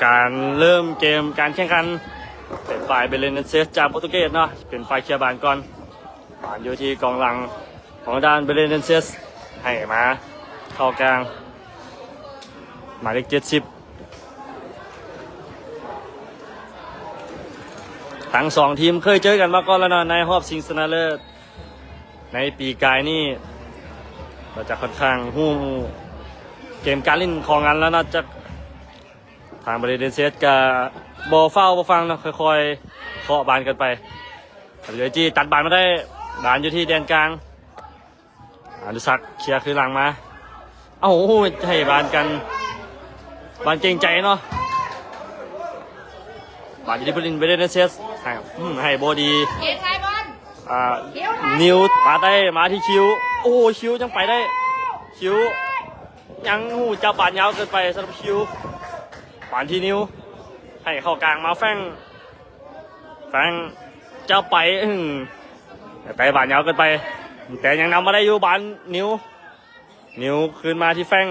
ການເລີ່ມເກມການແຂ່ງຂັນ ເປັນຝ່າຍເບເລເນເຊສຈາກໂປຣຕຸເກດເນາະ ເປັນຝ່າຍເຄຍບານກ່ອນ. ບານຢູ່ທີ່ກອງຫຼັງຂອງທາງດ້ານເບເລເນເຊສ ໃຫ້ມາເຂົ້າກາງ ໝາຍເລກເຈັດສິບ. ທັງສອງທີມເຄີຍເຈີກັນມາກ່ອນແລ້ວເນາະ ໃນຮອບຊິງຊະນະເລີດໃນປີກາຍນີ້ ກໍຈະຂ້ອນຂ້າງຮູ້ເກມການຫຼິ້ນຂອງກັນແລ້ວເນາະ. ຈາກທາງເບເລເນເຊສກໍບໍ່ຟ້າວບໍ່ຟັ່ງເນາະ ຄ່ອຍໆເຄາະບານກັນໄປ. ເອເຈຕັດບານມາໄດ້ ບານຢູ່ທີ່ແດນກາງ ອະນຸສັກເຄຍຄືນຫຼັງມາ ເອົ້າ ໃຫ້ບານກັນ ບານເກງໃຈເນາະ. ບານຢູ່ທີ່ຜູ້ຫຼິ້ນເບເລເນເຊສ ໃຫ້ ອືມ ໃຫ້ບໍ່ດີ ເກມໄທບອນ ອ່າ ຄິວ ນິວປາດໄດ້ມາທີ່ຄິວ ໂອ້ ຄິວຍັງໄປໄດ້ ຄິວຍັງ ໂອ້ ຈັບບານຍາວເກີນໄປສຳລັບຄິວ. ບານທີ່ນິວ ໃຫ້ເຂົ້າກາງມາແຟງ ແຟງ ຈັບໄປ ອືມ ແຕ່ບານຍາວເກີນໄປ ແຕ່ຍັງນຳມາໄດ້ຢູ່ ບານນິວ ນິວຄືນມາທີ່ແຟງ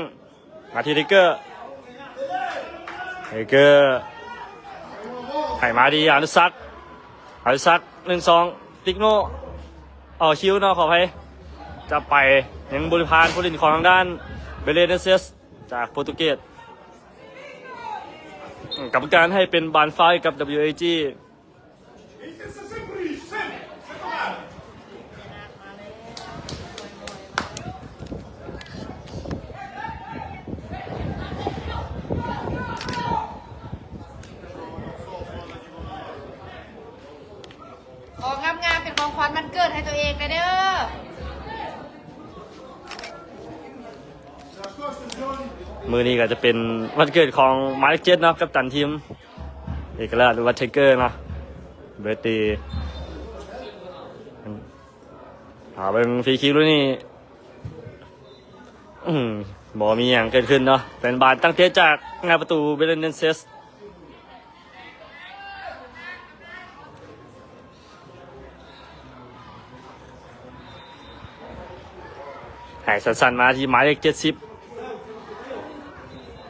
ມາທີ່ໄທເກີ ໄທເກີໃຫ້ມາທີ່ອະນຸສັກ ອະນຸສັກ ໜຶ່ງສອງ ຕິກໂນ ເອົາ ຄິວເນາະ ຂໍອະໄພ ຈັບໄປ ຍັງບໍ່ໄດ້ຜ່ານຜູ້ຫຼິ້ນຂອງທາງດ້ານເບເລເນເຊສຈາກໂປຣຕຸເກດ. ກຳມະການໃຫ້ເປັນບານຟາວໃຫ້ກັບ WAG. ອອກງາມໆ ເປັນຂອງຂວັນວັນເກີດໃຫ້ຕົວເອງແດ່ເດີ. ມື້ນີ້ກໍຈະເປັນວັນເກີດຂອງໝາຍເລກເຈັດເນາະ ກັບຕັນທີມ ເອກະລາດ ຫຼືວ່າໄທເກີເນາະ ເບີດເດ. ຫາເບິ່ງຟຣີຄິກລູກນີ້ ອືມ ບໍ່ມີຫຍັງເກີດຂຶ້ນເນາະ ເປັນບານຕັ້ງເຕະຈາກໜ້າປະຕູເບເລເນເຊສ. ໃຫ້ສັ້ນໆມາທີ່ໝາຍເລກເຈັດສິບ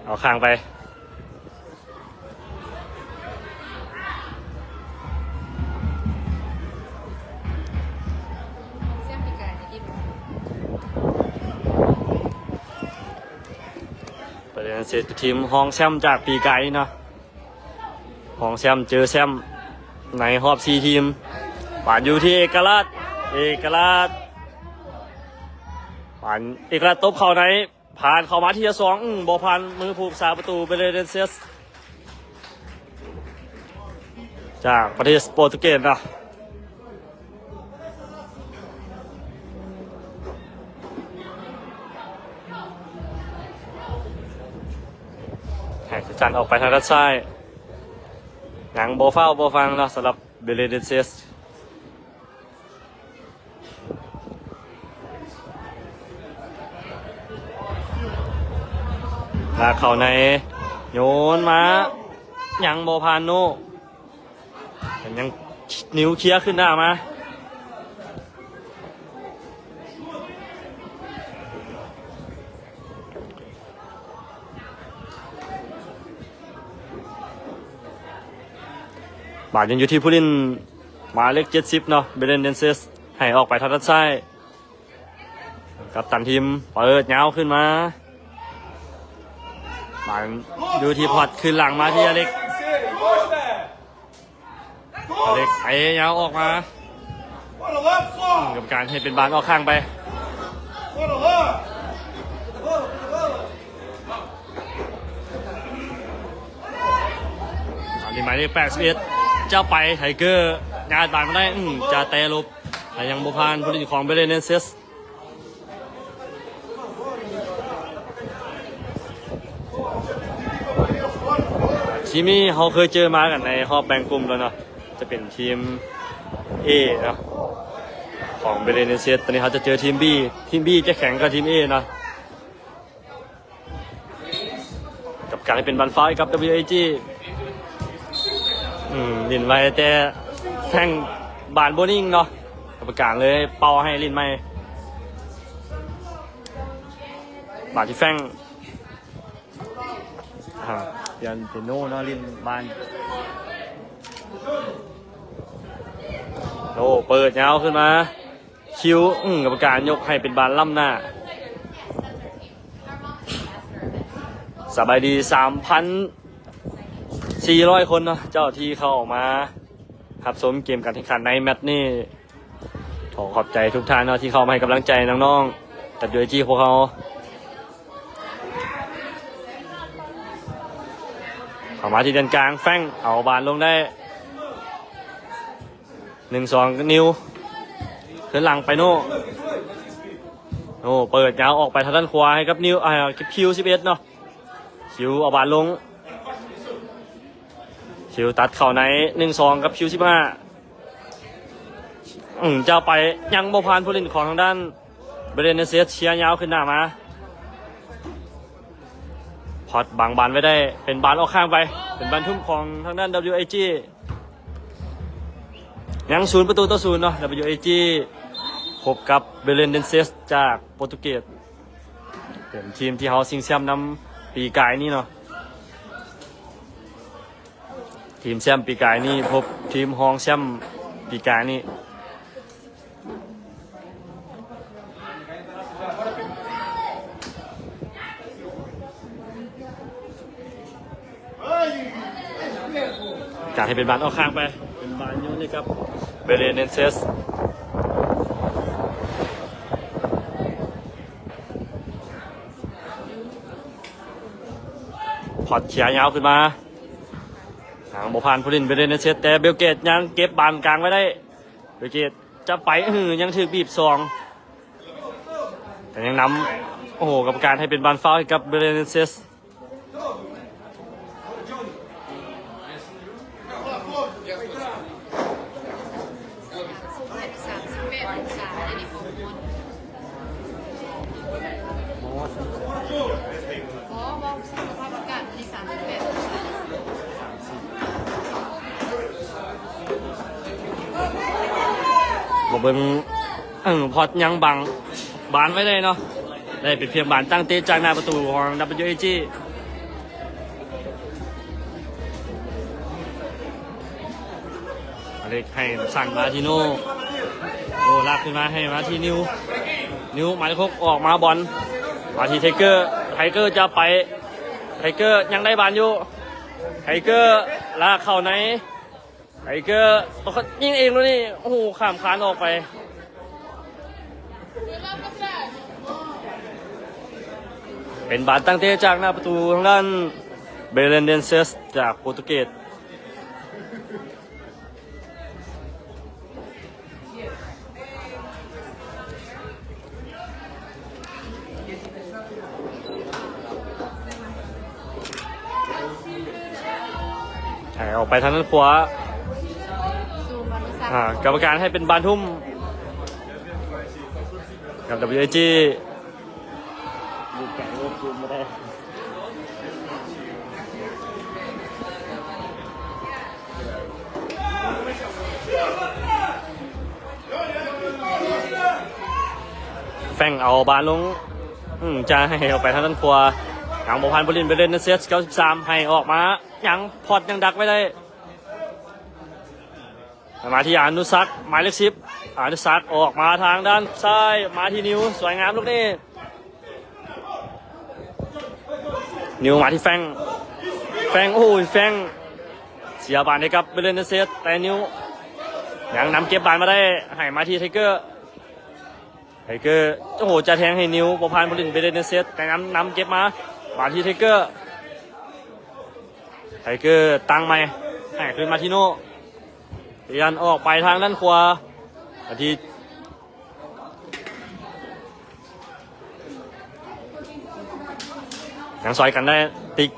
ເອົາຂ້າງໄປ ປະເດັນເສດທີມຮອງແຊມຈາກປີກາຍນີ້ເນາະ. ຮອງແຊມເຈີແຊມໃນຮອບສີ່ທີມ. ບານຢູ່ທີ່ເອກະລາດ ເອກະລາດ ບານເອກະລາດຕົບເຂົ້າໃນ ຜ່ານເຂົ້າມາທີສອງ ອືມ ບໍ່ຜ່ານມືຜູ້ຮັກສາປະຕູເບເລເນເຊສ ຈາກປະເທດໂປຣຕຸເກດເນາະ. ໃຫ້ສັນອອກໄປທາງດ້ານຊ້າຍ ຍັງບໍ່ຟ້າວບໍ່ຟັ່ງເນາະ ສຳລັບເບເລເນເຊສ. ລາກເຂົ້າໃນ ໂຍນມາ ຍັງບໍ່ຜ່ານໂນ ຍັງ ນິວເຄຍຂຶ້ນໜ້າມາ. ບານຍັງຢູ່ທີ່ຜູ້ຫຼິ້ນໝາຍເລກເຈັດສິບເນາະ ເບເລນເດນເຊສ ໃຫ້ອອກໄປທາງດ້ານຊ້າຍ. ກັບຕັນທີມເປີດຍາວຂຶ້ນມາ ບານຢູ່ທີ່ພອດ ຄືນຫຼັງມາທີ່ອາເລັກ ອາເລັກໄຖຍາວອອກມາ ກຳມະການໃຫ້ເປັນບານອອກຂ້າງໄປ. ອັນນີ້ໝາຍເລກແປດສິບເອັດ ຈະໄປ ໄທເກີ ຍາດບານມາໄດ້ ອືມ ຈະແຕ່ຫຼົບ ແຕ່ຍັງບໍ່ຜ່ານຜູ້ຫຼິ້ນຂອງເບເລເນເຊສ. ທີມນີ້ເຮົາເຄີຍເຈີມາກັນໃນຮອບແບ່ງກຸ່ມແລ້ວເນາະ ຈະເປັນທີມເອເນາະ ຂອງເບເລເນເຊສ. ຕອນນີ້ເຮົາຈະເຈີທີມບີ ທີມບີຈະແຂງກວ່າທີມເອເນາະ. ກັບການເປັນບານຟ້າວໃຫ້ກັບ WAG ອືມ ຫຼິ້ນໄວ ແຕ່ແຟງບານບໍ່ນິ່ງເນາະ ກຳມະການເລີຍເປົ່າໃຫ້ຫຼິ້ນໃໝ່. ບານທີ່ແຟງ ອ່າ ປ່ຽນເປັນໂນເນາະ ຫຼິ້ນບານ ໂນເປີດຍາວຂຶ້ນມາ ຄິວ ອືມ ກຳມະການຍົກໃຫ້ເປັນບານລ້ຳໜ້າ. ສະບາຍດີ ສາມພັນສີ່ຮ້ອຍຄົນເນາະ ເຈົ້າທີ່ເຂົ້າມາຮັບຊົມເກມການແຂ່ງຂັນໃນແມັດນີ້. ຂໍຂອບໃຈທຸກທ່ານເນາະ ທີ່ເຂົ້າມາໃຫ້ກຳລັງໃຈນ້ອງໆ ກັບ ຢູເອຈ ພວກເຮົາ. ເຂົ້າມາທີ່ແດນກາງ ແຟງ ເອົາບານລົງໄດ້ ໜຶ່ງສອງ ນິວ ຄືນຫຼັງໄປໂນ ໂນເປີດຍາວອອກໄປທາງດ້ານຂວາໃຫ້ກັບນິວ ອ່າ ຄິວ ສິບເອັດ ເນາະ ຄິວ ເອົາບານລົງ ຄິວ ຕັດເຂົ້າໃນ ໜຶ່ງສອງ ກັບ ຄິວ ສິບຫ້າ ອືມ ຈະໄປ ຍັງບໍ່ຜ່ານຜູ້ຫຼິ້ນຂອງທາງດ້ານ ເບເລເນເຊສ ເຊຍຍາວຂຶ້ນໜ້າມາ ພອດບັງບານໄວ້ໄດ້ ເປັນບານອອກຂ້າງໄປ ເປັນບານທຸ່ມຂອງທາງດ້ານ ດັບເບິນຢູເອຈ ຍັງສູນປະຕູຕໍ່ສູນເນາະ ດັບເບິນຢູເອຈ ພົບກັບ ເບເລເນເຊສ ຈາກໂປຣຕຸເກດ ເປັນທີມທີ່ເຮົາຊິງແຊ້ມນຳປີກາຍນີ້ເນາະ. ທີມແຊ້ມປີກາຍນີ້ພົບທີມຮອງແຊ້ມປີກາຍນີ້ ການໃຫ້ເປັນບານອອກຂ້າງໄປ ເປັນບານໂຍນໃຫ້ກັບ ເບເລເນເຊສ. ພອດເຄຍຍາວຂຶ້ນມາ ຍັງບໍ່ຜ່ານຜູ້ຫຼິ້ນ ເບເລເນເຊສ ແຕ່ເບວເກດຍັງເກັບບານກາງໄວ້ໄດ້ ເບວເກດຈະໄປ ເອີ ຍັງຖືກບີບສອງ ແຕ່ຍັງນຳ ໂອ້ໂຫ ກຳມະການໃຫ້ເປັນບານຟາວໃຫ້ກັບ ເບເລເນເຊສ. ມາເບິ່ງ ເອີ ພອດຍັງບັງບານໄວ້ໄດ້ເນາະ ໄດ້ເປັນພຽງບານຕັ້ງເຕະຈາກໜ້າປະຕູຂອງ ດັບເບິນຢູເອຈ. ອາເລັກໃຫ້ສັ້ນມາທີ່ໂນ ໂນລາກຂຶ້ນມາໃຫ້ມາທີ່ນິວ ນິວໝາຍເລກຫົກອອກມາ ບອນມາທີ່ໄທເກີ ໄທເກີຈະໄປ ໄທເກີຍັງໄດ້ບານຢູ່ ໄທເກີລາກເຂົ້າໃນ ໄທເກີຍິງເອງໂລດນີ້ ໂອ້ໂຫ ຂ້າມຄານອອກໄປ. ເປັນບານຕັ້ງເຕະຈາກໜ້າປະຕູທາງດ້ານ ເບເລນເດນເຊສ ຈາກໂປຣຕຸເກດ. ໃຫ້ອອກໄປທາງດ້ານຂວາ ອ່າ ກຳມະການໃຫ້ເປັນບານທຸ່ມ ກັບ ດັບເບິນຢູເອຈ. ແຟງເອົາບານລົງ ອືມ ຈະໃຫ້ອອກໄປທາງດ້ານຂວາ ຍັງບໍ່ຜ່ານຜູ້ຫຼິ້ນ ເບເລນເດນເຊສ ເກົ້າສິບສາມ ໃຫ້ອອກມາ ຍັງພອດຍັງດັກໄວ້ໄດ້ ມາທີ່ອານຸສັກ ໝາຍເລກສິບ ອານຸສັກອອກມາທາງດ້ານຊ້າຍ ມາທີ່ນິວ ສວຍງາມລູກນີ້ ນິວມາທີ່ແຟງ ແຟງ ໂອ້ຍ ແຟງເສຍບານໃຫ້ກັບ ເບເລນເດນເຊສ ແຕ່ນິວຍັງນຳເກັບບານມາໄດ້ ໃຫ້ມາທີ່ໄທເກີ ໄທເກີ ໂອ້ໂຫ ຈະແທງໃຫ້ນິວ ບໍ່ຜ່ານຜູ້ຫຼິ້ນ ເບເລນເດນເຊສ ແຕ່ນຳ ນຳເກັບມາ ມາທີ່ໄທເກີ ໄທເກີຕັ້ງໃໝ່ ໃຫ້ຄືນມາທີ່ໂນ ປ່ຽນອອກໄປທາງດ້ານຂວາ ອາທິດ ຍັງຊອຍກັນໄດ້ ຕິກ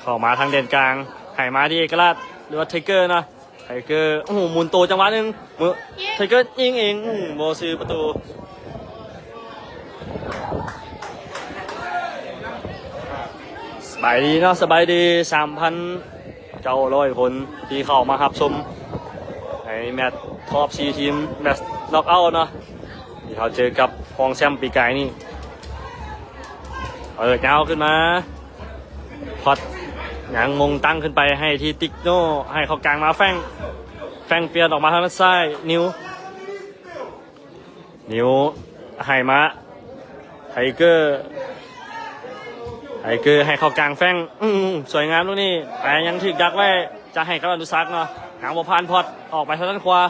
ເຂົ້າມາທາງແດນກາງ ໃຫ້ມາທີ່ເອກະລາດ ຫຼືວ່າໄທເກີນະ ໄທເກີ ໂອ້ໂຫ ໝູນໂຕຈັງຫວະໜຶ່ງ ມື ໄທເກີຍິງເອງ ບໍ່ຊື່ປະຕູ. ສະບາຍດີເນາະ ສະບາຍດີ ສາມພັນເກົ້າຮ້ອຍຄົນທີ່ເຂົ້າມາຮັບຊົມໃນແມັດທອບສີ່ທີມ ແມັດນັອກເອົາເນາະ ທີ່ເຮົາເຈີກັບຮອງແຊ້ມປີກາຍນີ້ ເປີດຍາວຂຶ້ນມາ ພອດ ຍັງມົງຕັ້ງຂຶ້ນໄປໃຫ້ທີ່ຕິກໂນ ໃຫ້ເຂົ້າກາງມາແຟງ ແຟງປ່ຽນອອກມາທາງດ້ານຊ້າຍ ນິວ ນິວໃຫ້ມາໄທເກີ ໄທເກີໃຫ້ເຂົ້າກາງແຟງ ອືມ ສວຍງາມລູກນີ້ ແຕ່ຍັງຖືກດັກໄວ້ ຈະໃຫ້ກັບອະນຸສັກເນາະ ຍັງບໍ່ຜ່ານພອດ ອອກໄປທາງດ້ານຂວາ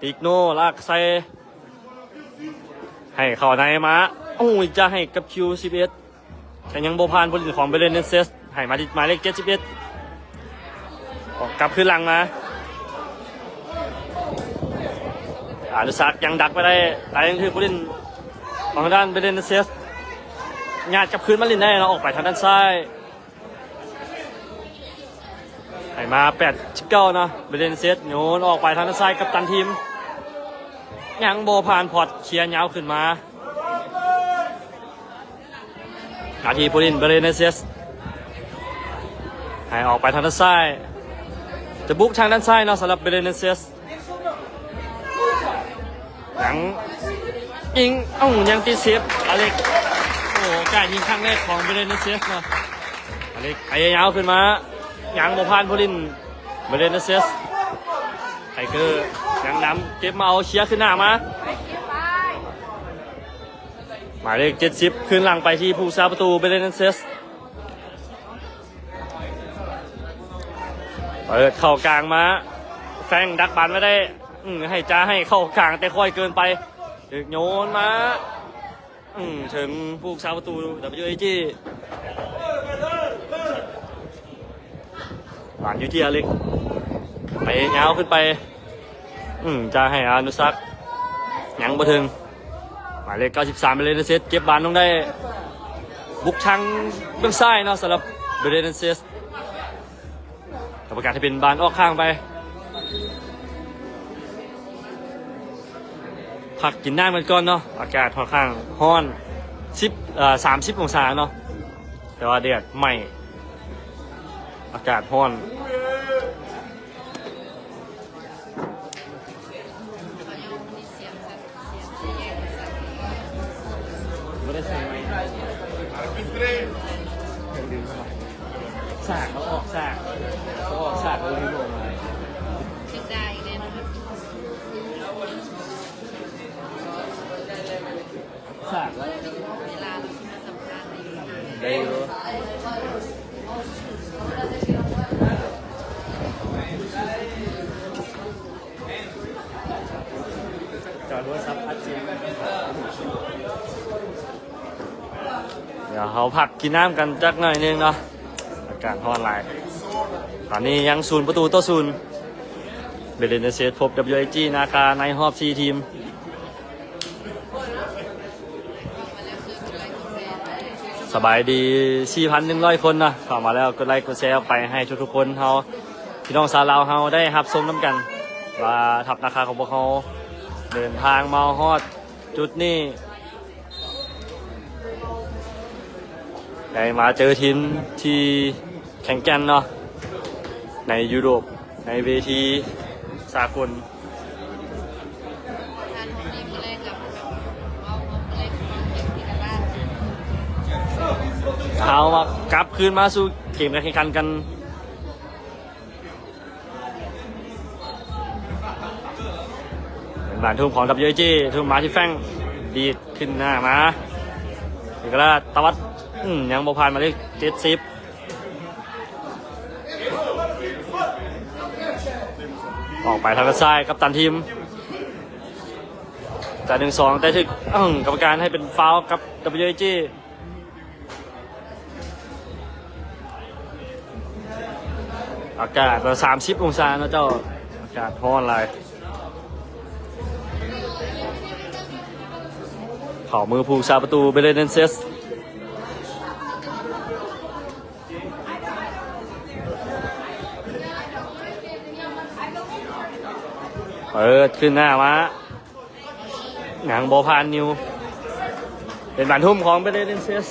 ຕິກໂນລາກໃສ່ ໃຫ້ເຂົ້າໃນມາ ໂອ້ຍ ຈະໃຫ້ກັບຄິວສິບເອັດ ແຕ່ຍັງບໍ່ຜ່ານຜູ້ຫຼິ້ນຂອງເບເລເນເຊສ ໃຫ້ມາທີ່ໝາຍເລກເຈັດສິບເອັດ ອອກກັບຄືນຫຼັງມາ ອະນຸສັກຍັງດັກໄປໄດ້ ແຕ່ຍັງຖືກຜູ້ຫຼິ້ນຂອງທາງດ້ານເບເລເນເຊສ ຍາດກັບຄືນມາຫຼິ້ນໄດ້ເນາະ ອອກໄປທາງດ້ານຊ້າຍ ໃຫ້ມາແປດສິບເກົ້າເນາະ ເບເລນເຊສໂຍນອອກໄປທາງດ້ານຊ້າຍ ກັບຕັນທີມ ຍັງບໍ່ຜ່ານພອດ ເຄຍຍາວຂຶ້ນມາ ໜ້າທີ່ຜູ້ຫຼິ້ນເບເລນເຊສ ໃຫ້ອອກໄປທາງດ້ານຊ້າຍ ຈະບຸກທາງດ້ານຊ້າຍເນາະ ສຳລັບເບເລນເຊສ ຍັງອີງ ເອົ້າ ຍັງຕິດເຊບ ອາເລັກ ໂອ້ ໂອກາດຍິງຄັ້ງແລກຂອງເບເລນເຊສເນາະ ອາເລັກ ໄປຍາວຂຶ້ນມາ ຍັງບໍ່ຜ່ານຜູ້ຫຼິ້ນເບເລນເຊສ ໄທເກີຍັງນຳ ເກັບມາເອົາ ເຄຍຂຶ້ນໜ້າມາ ໝາຍເລກເຈັດສິບ ຄືນຫຼັງໄປທີ່ຜູ້ຮັກສາປະຕູເບເລນເຊສ ເປີດເຂົ້າກາງມາ ແຟງດັກບານໄວ້ໄດ້ ອືມ ໃຫ້ຈາໃຫ້ເຂົ້າກາງ ແຕ່ຄ່ອຍເກີນໄປ ຖືກໂຍນມາ ອືມ ເຖິງຜູ້ຮັກສາປະຕູ WAG ບານຢູ່ທີ່ອາເລັກ ໄປຍາວຂຶ້ນໄປ ອືມ ຈະໃຫ້ອະນຸສັກ ຍັງບໍ່ເຖິງ ໝາຍເລກເກົ້າສິບສາມ ເບເລນເຊສ ເກັບບານລົງໄດ້ ບຸກທາງເບື້ອງຊ້າຍເນາະ ສຳລັບເບເລນເຊສ ກຳມະການໃຫ້ເປັນບານອອກຂ້າງໄປ ພັກກິນນ້ຳກັນກ່ອນເນາະ ອາກາດຂ້ອນຂ້າງຮ້ອນ ສິບ ເອີ ສາມສິບອົງສາເນາະ ແຕ່ວ່າແດດໃໝ່ ອາກາດຮ້ອນ ບໍ່ໄດ້ໃສ່ໄມ ເຄື່ອງດື່ມເຂົ້າມາ ສາກເຂົາອອກ ສາກເຂົາອອກ ສາກເຂົາລືມອອກມາ ສາກ ໄດ້ຢູ່ ຈອໂທລະສັບອັດຈິງ ດຽວເຮົາພັກກິນນ້ຳກັນຈັກໜ້ອຍໜຶ່ງເນາະ ອາກາດຮ້ອນຫຼາຍ ຕອນນີ້ຍັງສູນປະຕູຕໍ່ສູນ ເບເລນເຊສພົບ WAG ນາຄາ ໃນຮອບສີ່ທີມ. ສະບາຍດີ ສີ່ພັນໜຶ່ງຮ້ອຍຄົນເນາະ ເຂົ້າມາແລ້ວກົດໄລກົດແຊອອກໄປໃຫ້ທຸກໆຄົນເຮົາ ພີ່ນ້ອງຊາວລາວເຮົາໄດ້ຮັບຊົມນຳກັນ ວ່າທັບນາຄາຂອງພວກເຮົາເດີນທາງມາຮອດຈຸດນີ້ ໄດ້ມາເຈີທີມທີ່ ແຂງແກ່ນເນາະ ໃນຢູໂຣບ ໃນເວທີສາກົນ ເຮົາມາກັບຄືນມາສູ່ເກມການແຂ່ງຂັນກັນ ເປັນບານທຸ່ມຂອງ WAG ທຸ່ມມາທີ່ແຟງ ດີດຂຶ້ນໜ້າມາ ເອກະລາດ ຕະວັດ ອືມ ຍັງບໍ່ຜ່ານໝາຍເລກເຈັດສິບ ອອກໄປທາງດ້ານຊ້າຍ ກັບຕັນທີມ ຈາກໜຶ່ງສອງ ແຕ່ຖືກ ອືມ ກຳມະການໃຫ້ເປັນຟາວກັບ WAG ອາກາດສາມສິບອົງສາເນາະເຈົ້າ ອາກາດຮ້ອນຫຼາຍ ເຂົ້າມືຜູ້ຮັກສາປະຕູ ເບເລເນເຊສ ເປີດຂຶ້ນໜ້າມາ ຍັງບໍ່ຜ່ານນິວ ເປັນບານທຸ່ມຂອງເບເລເນເຊສ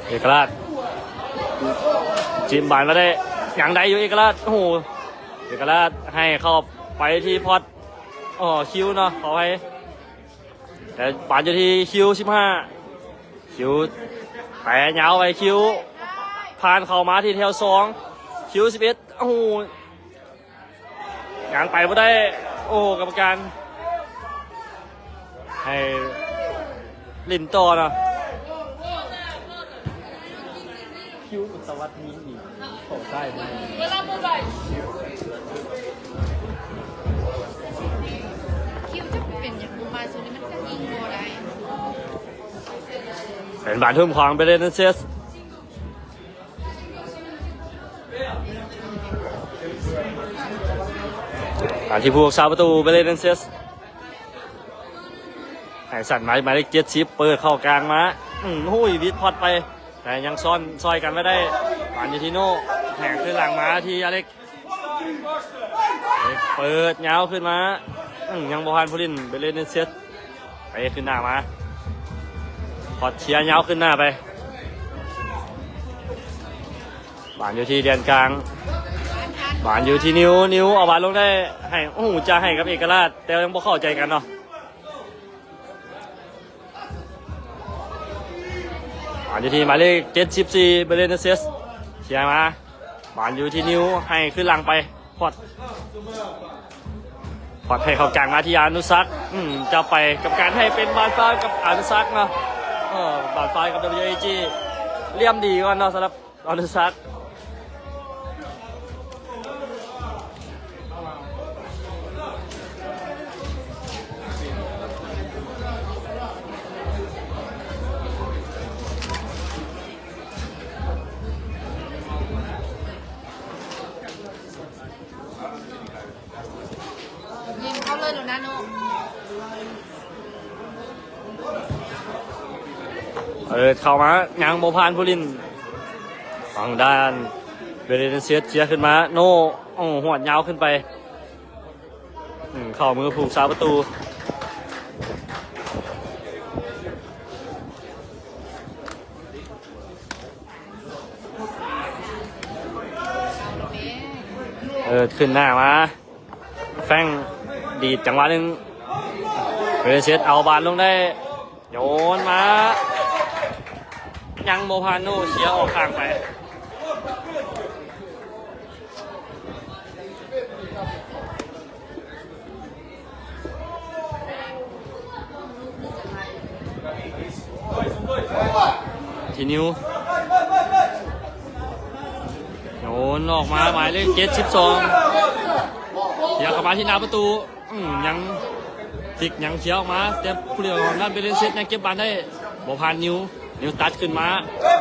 ເອກະລາດ ຈິ້ມບານມາໄດ້ ຍັງໄດ້ຢູ່ເອກະລາດ ໂອ້ໂຫ ເອກະລາດໃຫ້ເຂົ້າໄປທີ່ພອດ ອໍ ຄິວເນາະ ຂໍອະໄພ. ແຕ່ ບານຢູ່ທີ່ຄິວສິບຫ້າ ຄິວແປຍາວໄປ ຄິວຜ່ານເຂົ້າມາທີ່ແຖວສອງ ຄິວສິບເອັດ ໂອ້ໂຫ ຍັງໄປບໍ່ໄດ້ ໂອ້ ກຳມະການໃຫ້ຫຼິ້ນຕໍ່ເນາະ. ຄິວສະຫວັດຍິງອີກ ເຂົ້າຊ້າຍມາ ຄິວຈັກເປັນຫຍັງ ມາຊຸດນີ້ມັນກະຍິງບໍ່ໄດ້. ເປັນບານຫຸ້ມຂອງເບເລນເຊສ ການທີ່ຜູ້ຮັກສາປະຕູເບເລນເຊສ ໃຫ້ສັ້ນມາ ໝາຍເລກເຈັດສິບ ເປີດເຂົ້າກາງມາ ອືມ ໂອ້ຍ ວິດພອດໄປ ແຕ່ຍັງຊ້ອນຊ່ອຍກັນໄວ້ໄດ້. ບານຢູ່ທີ່ໂນ ແຫກຄືນຫຼັງມາທີ່ອາເລັກ ເປີດຍາວຂຶ້ນມາ ອືມ ຍັງບໍ່ຜ່ານຜູ້ຫຼິ້ນ ເບເລນເຊສ ເຕະຂຶ້ນໜ້າມາ ພອດເຄຍຍາວຂຶ້ນໜ້າໄປ. ບານຢູ່ທີ່ແດນກາງ ບານຢູ່ທີ່ນິວ ນິວເອົາບານລົງໄດ້ໃຫ້ ໂອ້ໂຫ ຈະໃຫ້ກັບເອກະລາດ ແຕ່ຍັງບໍ່ເຂົ້າໃຈກັນເນາະ. ບານຢູ່ທີ່ໝາຍເລກເຈັດສິບສີ່ ເບເລນເຊສ ເຄຍມາ ບານຢູ່ທີ່ນິວ ໃຫ້ຄືນຫຼັງໄປ ພອດ ພອດໃຫ້ເຂົ້າກາງມາທີ່ອານຸສັກ ອືມ ຈະໄປກັບການໃຫ້ເປັນບານຟ້າກັບອານຸສັກເນາະ. ເອີ ບານຟ້າກັບ ດັບເບິນຢູເອຈີ ລ່ຽມດີກ່ອນເນາະ ສຳລັບອານຸສັກ. ຍິງເຂົ້າເລີຍໂລນາໂນ ເປີດເຂົ້າມາ ຍັງບໍ່ຜ່ານຜູ້ຫຼິ້ນ ທາງດ້ານເບເລນເຊສ ເຄຍຂຶ້ນມາ ໂນ ໂອ້ ຫວດຍາວຂຶ້ນໄປ ອືມ ເຂົ້າມືຜູ້ຮັກສາປະຕູ. ເປີດຂຶ້ນໜ້າມາ ແຟງດີດຈັງຫວະໜຶ່ງ ເບເລນເຊສເອົາບານລົງໄດ້ ໂຍນມາ ຍັງບໍ່ຜ່ານ ໂນ ເຄຍອອກຂ້າງໄປ. ທີ່ນິວ ໂຍນອອກມາ ໝາຍເລກເຈັດສິບສອງ ເຄຍເຂົ້າມາທີ່ໜ້າປະຕູ ອືມ ຍັງ ຕິກຍັງເຄຍອອກມາ ແຕ່ຜູ້ຫຼິ້ນຂອງດ້ານເບເລນເຊສຍັງເກັບບານໄດ້ ບໍ່ຜ່ານນິວ ນິວຕັດຂຶ້ນມາ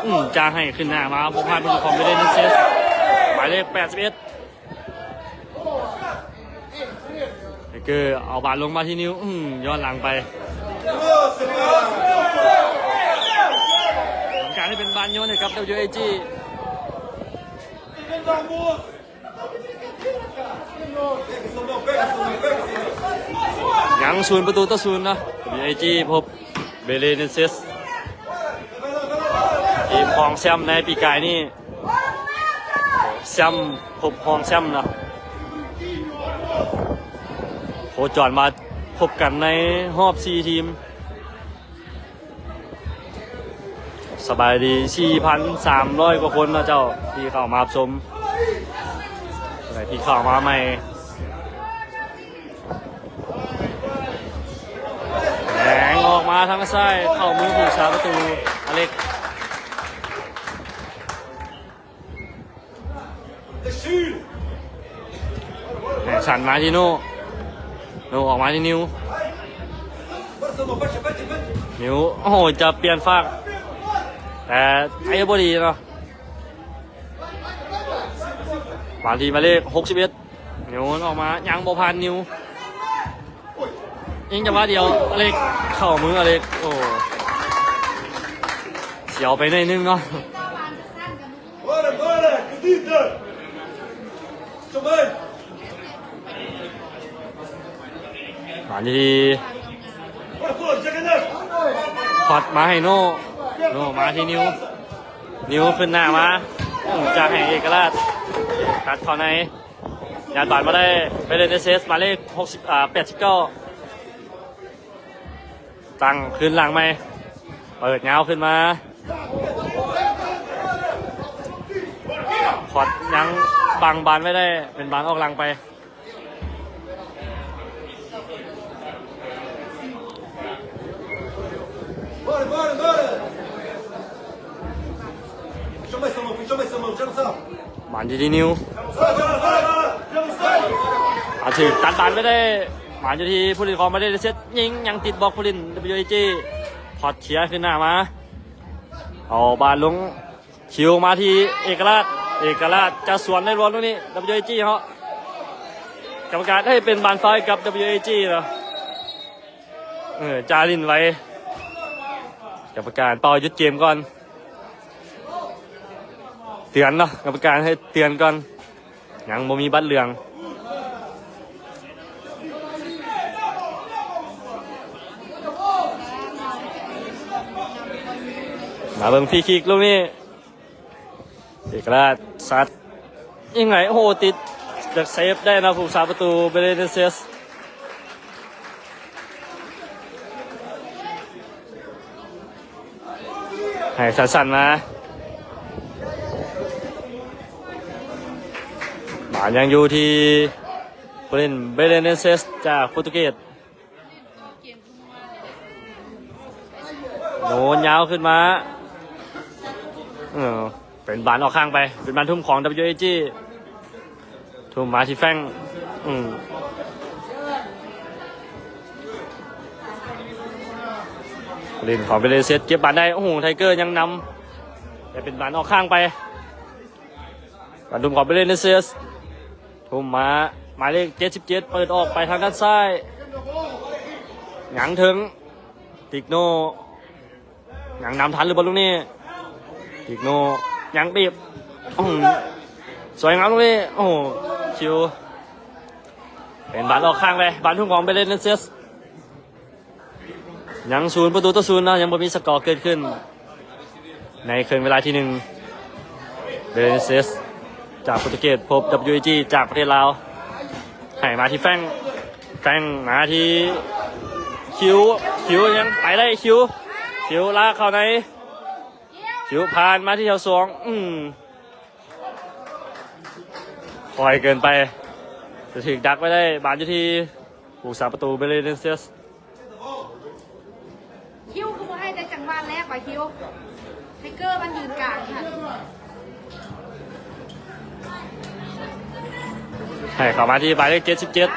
ອືມ ຈະໃຫ້ຂຶ້ນໜ້າມາ ບໍ່ຜ່ານຜູ້ຫຼິ້ນຂອງເບເລນເຊສ ໝາຍເລກແປດສິບເອັດ ເອເກີເອົາບານລົງມາທີ່ນິວ ອືມ ຍ້ອນຫຼັງໄປ ການໃຫ້ເປັນບານໂຍນໃຫ້ກັບ ດັບເບິນຢູເອຈີ ຍັງສູນປະຕູຕໍ່ສູນເນາະ ດັບເບິນຢູເອຈີ ພົບເບເລນເຊສ ທີມຮອງແຊມໃນປີກາຍນີ້ ແຊມພົບຮອງແຊມເນາະ ໂຄຈອນມາພົບກັນໃນຮອບສີ່ທີມ. ສະບາຍດີ ສີ່ພັນສາມຮ້ອຍກວ່າຄົນເນາະເຈົ້າ ທີ່ເຂົ້າມາຮັບຊົມ ຜູ້ໃດທີ່ເຂົ້າມາໃໝ່ ແຫງອອກມາທາງຊ້າຍ ເຂົ້າມືຜູ້ສາປະຕູອາເລັກ ໃຫ້ສັ້ນມາທີ່ໂນ ໂນອອກມາທີ່ນິວ ນິວ ໂອ້ໂຫ ຈະປ່ຽນຟາກ ແຕ່ໄປບໍ່ດີເນາະ ບານທີ່ໝາຍເລກຫົກສິບເອັດ ໂຍນອອກມາ ຍັງບໍ່ຜ່ານນິວ ຍິງຈັງຫວະດຽວ ອາເລັກ ເຂົ້າມືອາເລັກ ໂອ້ ສຽວໄປໜ້ອຍໜຶ່ງເນາະ. ມາທີ່ ພອດມາໃຫ້ໂນ ໂນມາທີ່ນິວ ນິວຂຶ້ນໜ້າມາ ຈະໃຫ້ເອກະລາດ ຕັດເຂົ້າໃນ ຍາດບານມາໄດ້ ໄປເລີຍ ເອສເອສ ໝາຍເລກຫົກສິບ ອ່າ ແປດສິບເກົ້າ. ຕັ້ງຄືນຫຼັງໃໝ່ ເປີດຍາວຂຶ້ນມາ ພອດຍັງບັງບານໄວ້ໄດ້ ເປັນບານອອກຫຼັງໄປ. ບານຢູ່ທີ່ນິວ ອາ ຖືກຕັດບານໄປໄດ້ ບານຢູ່ທີ່ຜູ້ຫຼິ້ນຂອງ Bangladesh ຍິງ ຍັງຕິດບລັອກຜູ້ຫຼິ້ນ WAG ພອດເຄຍຂຶ້ນໜ້າມາ ເອົາບານລົງ ຄິວມາທີ່ເອກະລາດ ເອກະລາດຈະສວນໄດ້ບໍ່ລູກນີ້ WAG ເນາະ ກຳມະການໃຫ້ເປັນບານຟາວໃຫ້ກັບ WAG ເນາະ ເອີ ຈາລິນໄວ ກຳມະການເປົ່າຢຸດເກມກ່ອນ ເຕືອນເນາະ ກຳມະການໃຫ້ເຕືອນກ່ອນ ຍັງບໍ່ມີບັດເຫຼືອງ ມາເບິ່ງຟຣີຄິກລູກນີ້ ເອກະລາດຊັດ ຍິງໄຫ ໂອ້ໂຫ ຕິດ ຈາກເຊຟໄດ້ເນາະ ຜູ້ຮັກສາປະຕູ Belenenses ໃຫ້ສັ້ນໆມາ ບານຍັງຢູ່ທີ່ຜູ້ຫຼິ້ນ Belenenses ຈາກໂປຣຕຸເກດ ໂຍນຍາວຂຶ້ນມາ ເອີ ເປັນບານອອກຂ້າງໄປ ເປັນບານທຸ່ມຂອງ WAG ທຸ່ມມາທີ່ແຟງ ອືມ ຫຼິ້ນຂອງ Belenenses ເກັບບານໄດ້ ໂອ້ໂຫ Tiger ຍັງນຳ ແຕ່ເປັນບານອອກຂ້າງໄປ ການທຸ່ມຂອງ Belenenses ທຸ່ມມາ ໝາຍເລກເຈັດສິບເຈັດ ເປີດອອກໄປທາງດ້ານຊ້າຍ ຍັງເຖິງ ຕິກໂນ ຍັງນຳທັນຫຼືບໍ່ລູກນີ້ ຕິກໂນ ຍັງບີບ ອືມ ສວຍງາມລູກນີ້ ໂອ້ໂຫ ຄິວ ເປັນບານອອກຂ້າງໄປ ບານທຸ່ມຂອງ Belenenses ຍັງສູນປະຕູຕໍ່ສູນເນາະ ຍັງບໍ່ມີສະກໍເກີດຂຶ້ນໃນເຄິ່ງເວລາທີໜຶ່ງ Belenenses ຈາກໂປຣຕຸເກດ ພົບ WAG ຈາກປະເທດລາວ ໃຫ້ມາທີ່ແຟງ ແຟງມາທີ່ຄິວ ຄິວຍັງໄປໄດ້ ຄິວ ຄິວລາກເຂົ້າໃນ ຄິວຜ່ານມາທີ່ແຖວສອງ ອືມ ຄ່ອຍເກີນໄປ ຈະຖືກດັກໄວ້ໄດ້ ບານຢູ່ທີ່ຜູ້ຮັກສາປະຕູ Belenenses ຄິວຄືບໍ່ໃຫ້ໄດ້ຈັງຫວະແລກວ່າຄິວ ໄທເກີມັນຢືນກາງຫັ້ນ ໃຫ້ເຂົ້າມາທີ່ໝາຍເລກເຈັດສິບເຈັດ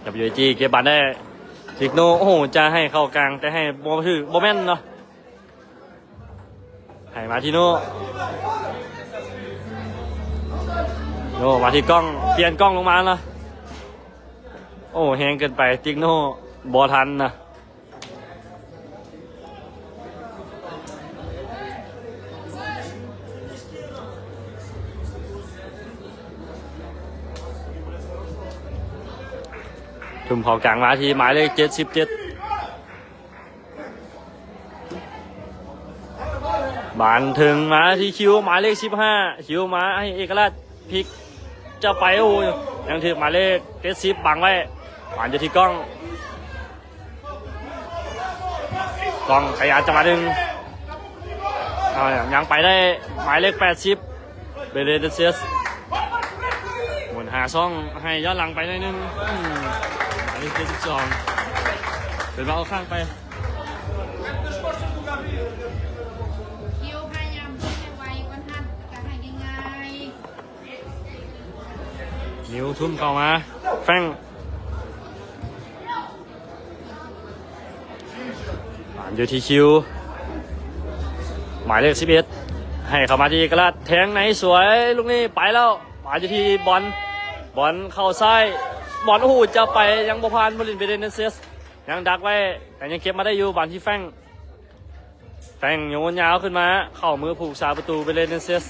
ອາວ WAG ເກັບບານໄດ້ ຕິກໂນ ໂອ້ໂຫ ຈະໃຫ້ເຂົ້າກາງ ແຕ່ໃຫ້ບໍ່ຖືກ ບໍ່ແມ່ນເນາະ. ໃຫ້ມາທີ່ໂນ ໂນມາທີ່ກ້ອງ ປ່ຽນກ້ອງລົງມາລະ ໂອ້ ແຮງເກີນໄປ ຕິກໂນບໍ່ທັນນະ ທຸ່ມເຂົ້າກາງມາທີ່ໝາຍເລກເຈັດສິບເຈັດ. ບານເຖິງມາທີ່ຄິວ ໝາຍເລກສິບຫ້າ ຄິວມາໃຫ້ເອກະລາດ ພິກຈະໄປ ໂອ້ ຍັງຖືກໝາຍເລກເຈັດສິບບັງໄວ້ ບານຢູ່ທີ່ກ້ອງ ກ້ອງຂະຫຍາຍຈັງຫວະໜຶ່ງ ເອົາ ຍັງໄປໄດ້ ໝາຍເລກແປດສິບ Belenenses ໝູນຫາຊ່ອງໃຫ້ຍ້ອນຫຼັງໄປໜ້ອຍໜຶ່ງ ອືມ ໝາຍເລກເຈັດສິບສອງ ເປັນວ່າອອກຂ້າງໄປ ຄິວພະຍາຍາມເບິ່ງໃຫ້ໄວກວ່າຫັ້ນ ກະໃຫ້ງ່າຍໆ ນິວທຸ່ມເຂົ້າມາ ແຟງ ບານຢູ່ທີ່ຄິວ ໝາຍເລກສິບເອັດ ໃຫ້ເຂົ້າມາທີ່ເອກະລາດ ແທງໃນສວຍ ລູກນີ້ໄປແລ້ວ ບານຢູ່ທີ່ບອນ ບອນເຂົ້າຊ້າຍ ບອນ ໂອ້ໂຫ ຈະໄປ ຍັງບໍ່ຜ່ານຜູ້ຫຼິ້ນ Belenenses ຍັງດັກໄວ້ ແຕ່ຍັງເກັບມາໄດ້ຢູ່ ບານທີ່ແຟງ ແຟງໂຍນຍາວຂຶ້ນມາ ເຂົ້າມືຜູ້ຮັກສາປະຕູ Belenenses.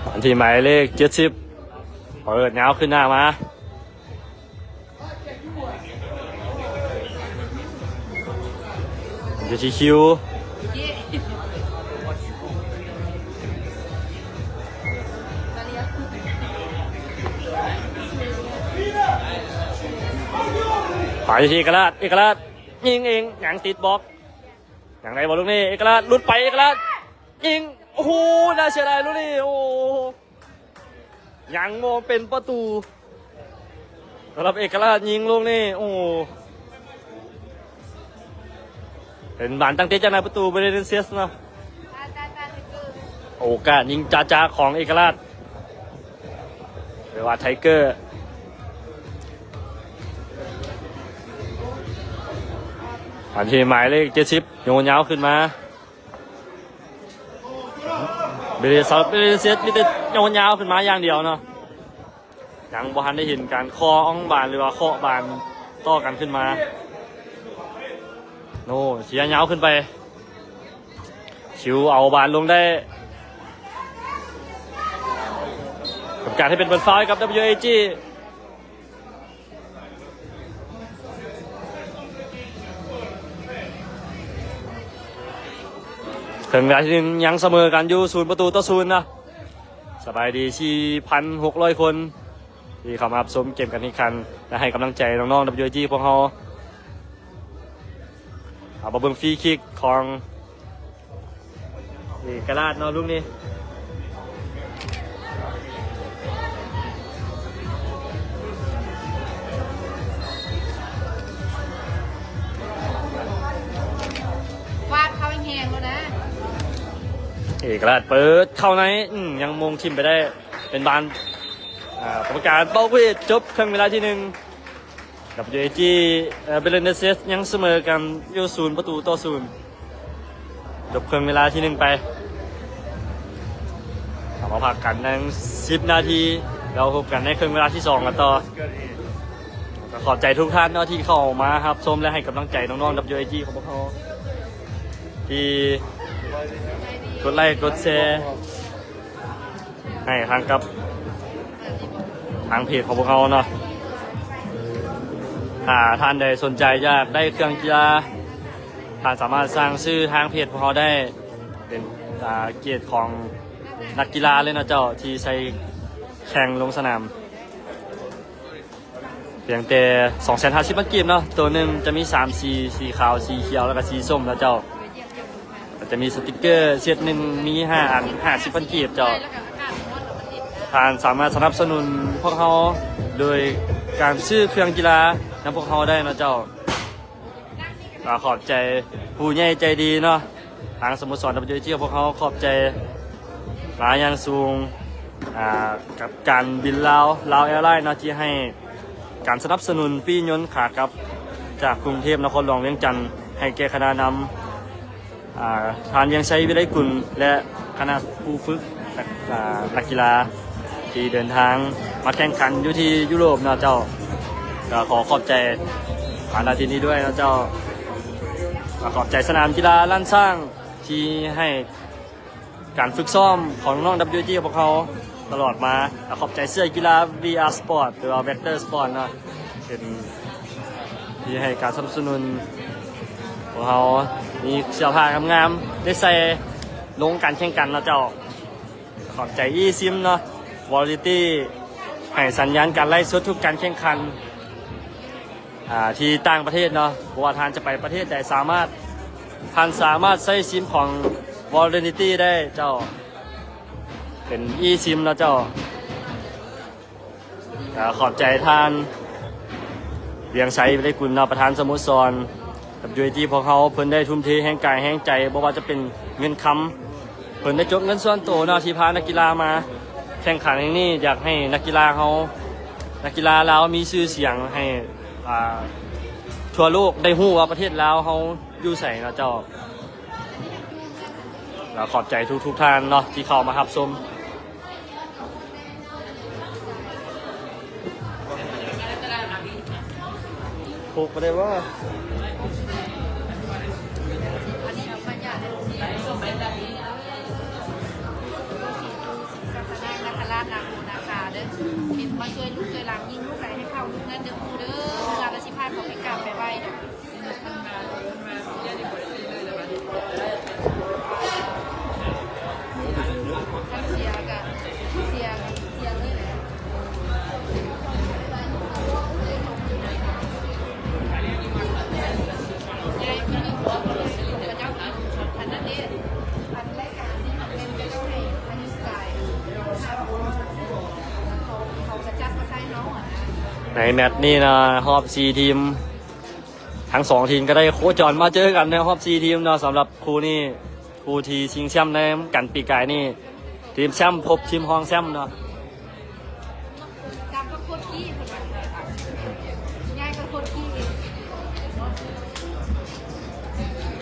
ບານທີ່ໝາຍເລກເຈັດສິບ ເປີດຍາວຂຶ້ນໜ້າມາ ຢູ່ທີ່ຄິວ ໄປທີ່ເອກະລາດ ເອກະລາດຍິງເອງ ຍັງຕິດບລັອກ ຍັງໄດ້ບໍ່ລູກນີ້ ເອກະລາດຫຼຸດໄປ ເອກະລາດຍິງ ໂອ້ໂຫ ໜ້າເສຍດາຍລູກນີ້ ໂອ້ ຍັງບໍ່ເປັນປະຕູສຳລັບເອກະລາດຍິງລູກນີ້ ໂອ້ ເປັນບານຕັ້ງເຕະຈາກໜ້າປະຕູ Belenenses ເນາະ. ໂອກາດຍິງຈາໆຂອງເອກະລາດ ຫຼືວ່າໄທເກີ ອັນທີ່ໝາຍເລກເຈັດສິບ ໂຍນຍາວຂຶ້ນມາ Belenenses ມີແຕ່ໂຍນຍາວຂຶ້ນມາຢ່າງດຽວເນາະ. ຍັງບໍ່ທັນໄດ້ເຫັນການເຄາະອອງບານ ຫຼືວ່າເຄາະບານຕໍ່ກັນຂຶ້ນມາ. ໂນ ເສຍຍາວຂຶ້ນໄປ ຊິວເອົາບານລົງໄດ້ ກຳມະການໃຫ້ເປັນເປີດຟາວໃຫ້ກັບ WAG. ເຖິງເວລາທີໜຶ່ງ ຍັງສະເໝີກັນຢູ່ ສູນປະຕູຕໍ່ສູນເນາະ. ສະບາຍດີ ສີ່ພັນຫົກຮ້ອຍຄົນ ທີ່ເຂົ້າມາຮັບຊົມເກມການແຂ່ງຂັນ ແລະ ໃຫ້ກຳລັງໃຈນ້ອງໆ WAG ພວກເຮົາ. ເອົາມາເບິ່ງຟຣີຄິກຂອງເອກະລາດເນາະ ລູກນີ້ ຟາດເຂົ້າແຮງໆ ໂລດນະ. ເອກະລາດເປີດເຂົ້າໃນ ອືມ ຍັງມົງຖິ້ມໄປໄດ້ ເປັນບານ ອາ ກຳມະການເປົ່າເວດ ຈົບເຄິ່ງເວລາທີໜຶ່ງ WAG ເອີ Belenenses ຍັງສະເໝີກັນຢູ່ ສູນປະຕູຕໍ່ສູນ ຈົບເຄິ່ງເວລາທີໜຶ່ງໄປ. ເຮົາມາພັກກັນໃນສິບນາທີ ແລ້ວພົບກັນໃນເຄິ່ງເວລາທີສອງກັນຕໍ່. ກໍຂອບໃຈທຸກທ່ານເນາະ ທີ່ເຂົ້າມາຮັບຊົມ ແລະ ໃຫ້ກຳລັງໃຈນ້ອງໆ WAG ຂອງພວກເຮົາ ທີ່ກົດໄລກົດແຊ ໃຫ້ທາງກັບທາງເພຈຂອງພວກເຮົາເນາະ. ຖ້າທ່ານໃດສົນໃຈຢາກໄດ້ເຄື່ອງກິລາ ທ່ານສາມາດສັ່ງຊື້ທາງເພຈຂອງເຮົາໄດ້ ເປັນ ອາ ເກດຂອງນັກກິລາເລີຍເນາະເຈົ້າ ທີ່ໃສ່ແຂ່ງລົງສະໜາມ. ພຽງແຕ່ສອງແສນຫ້າສິບພັນກີບເນາະ. ໂຕໜຶ່ງຈະມີສາມສີ ສີຂາວ ສີຂຽວ ແລ້ວກະສີສົ້ມເນາະເຈົ້າ. ກະຈະມີສະຕິກເກີເຊັດໜຶ່ງ ມີຫ້າອັນ ຫ້າສິບພັນກີບເຈົ້າ. ທ່ານສາມາດສະໜັບສະໜູນພວກເຮົາໂດຍການຊື້ເຄື່ອງກິລານຳພວກເຮົາໄດ້ເນາະເຈົ້າ. ກໍຂອບໃຈຜູ້ໃຫຍ່ໃຈດີເນາະ ທາງສະໂມສອນ WAG ຂອງພວກເຮົາ ຂອບໃຈມາຢ່າງສູງ ອາ ກັບການບິນລາວ ລາວແອລາຍເນາະ ທີ່ໃຫ້ການສະໜັບສະໜູນປີ້ຍົນຂາກັບ ຈາກກຸງເທບນະຄອນຫຼວງວຽງຈັນ ໃຫ້ແກ່ຄະນະນຳ ອາ ທ່ານ ວຽງໄຊ ວິໄລກຸນ ແລະ ຄະນະຜູ້ຝຶກ ອາ ນັກກິລາ ທີ່ເດີນທາງມາແຂ່ງຂັນຢູ່ທີ່ຢູໂຣບເນາະເຈົ້າ. ກໍຂໍຂອບໃຈມາ ນະ ທີ່ນີ້ດ້ວຍເນາະເຈົ້າ. ກໍຂອບໃຈສະໜາມກິລາລ້ານຊ້າງ ທີ່ໃຫ້ການຝຶກຊ້ອມຂອງນ້ອງໆ WAG ຂອງພວກເຮົາຕະຫຼອດມາ. ກໍຂອບໃຈເສື້ອກິລາ ວີອາ Sport ຫຼືວ່າ Vector Sport ເນາະ ເປັນທີ່ໃຫ້ການສະໜັບສະໜູນພວກເຮົາ ມີເສື້ອຜ້າງາມໆ ໄດ້ໃສ່ລົງການແຂ່ງຂັນເນາະເຈົ້າ. ຂອບໃຈ eSIM ເນາະ Validity ໃຫ້ສັນຍານການໄລຟ໌ສົດທຸກການແຂ່ງຂັນ ອາ ທີ່ຕ່າງປະເທດເນາະ. ບໍ່ວ່າທ່ານຈະໄປປະເທດໃດ ສາມາດ ທ່ານສາມາດໃຊ້ຊິມຂອງ Validity ໄດ້ເຈົ້າ ເປັນ eSIM ເນາະເຈົ້າ. ກໍຂອບໃຈທ່ານ ວຽງໄຊ ວິໄລກຸນເນາະ ປະທານສະໂມສອນ WAG ພວກເຮົາ ເພິ່ນໄດ້ທຸ່ມເທແຮງກາຍແຮງໃຈ ບໍ່ວ່າຈະເປັນເງິນຄຳ ເພິ່ນໄດ້ຈົກເງິນສ່ວນໂຕເນາະ ທີ່ພານັກກິລາມາແຂ່ງຂັນແຫ່ງນີ້. ຢາກໃຫ້ນັກກິລາເຮົາ ນັກກິລາລາວມີຊື່ສຽງໃຫ້ ອ່າ ທົ່ວໂລກໄດ້ຮູ້ວ່າປະເທດລາວເຮົາຢູ່ໃສເນາະເຈົ້າ. ກໍຂອບໃຈທຸກໆທ່ານເນາະ ທີ່ເຂົ້າມາຮັບຊົມ. ໂຄກບໍ່ໄດ້ວ່າ ອັນນີ້ເອົາມາຈາກ ນາຄະລາດ ນາໂມ ນາຄາເດີ້ ເປັນມາຊ່ວຍລູກຊ່ວຍຫຼານ ຍິງລູກໃດໃຫ້ເຂົ້າລູກນັ້ນເດີ້ ເດີ້ ເວລາລະຊິພາເຂົາໄປກາບໄປໄຫວ້ເດີ້. ຄັນເສຍກະເສຍ ເສຍເລີຍແຫຼະ. ໃນແມັດນີ້ນະ ຮອບສີ່ທີມ ທັງສອງທີມກໍໄດ້ໂຄຈອນມາເຈີກັນໃນຮອບສີ່ທີມເນາະ. ສຳລັບຄູ່ນີ້ ຄູ່ທີ່ຊິງແຊ້ມນຳກັນປີກາຍນີ້ ທີມແຊ້ມພົບທີມຮອງແຊ້ມເນາະ.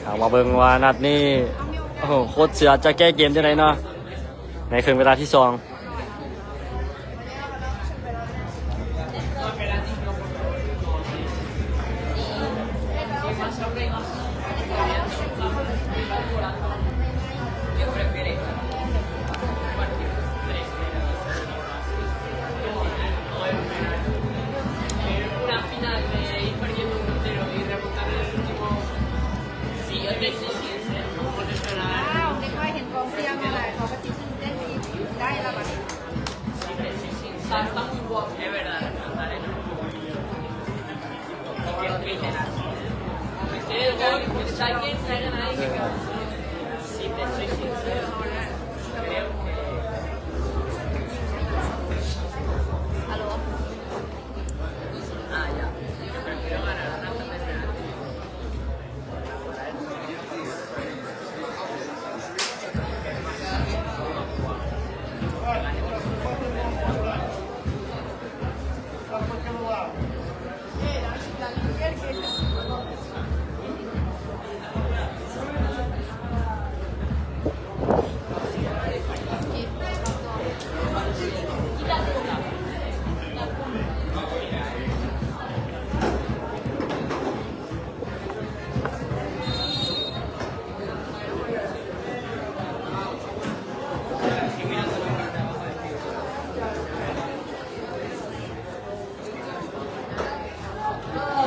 ເອົາມາເບິ່ງວ່ານັດນີ້ ໂອ້ໂຫ ໂຄດເສືອຈະແກ້ເກມຈັ່ງໃດເນາະ ໃນເຄິ່ງເວລາທີສອງ. ອ້າວ ໄດ້ຄ່ອຍເຫັນກອງເຊຍມາຫຼາຍ ເຂົາກໍຊິຕື່ນເຕັ້ນອີກ ໄດ້ລະບັດນີ້.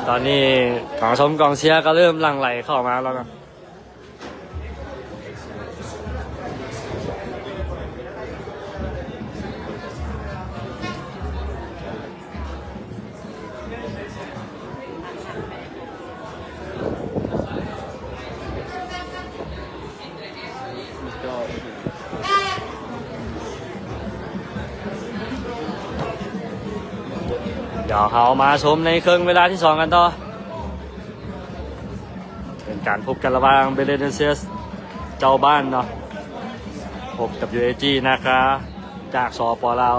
ຕອນນີ້ກອງຊົມກອງເຊຍກໍເລີ່ມຫຼັ່ງໄຫຼເຂົ້າມາແລ້ວເນາະ. ດຽວເຮົາມາຊົມໃນເຄິ່ງເວລາທີສອງກັນຕໍ່. ເປັນການພົບກັນລະຫວ່າງ Belenenses ເຈົ້າບ້ານເນາະ ພົບກັບ UAG ນາຄາ ຈາກ ສປ ລາວ.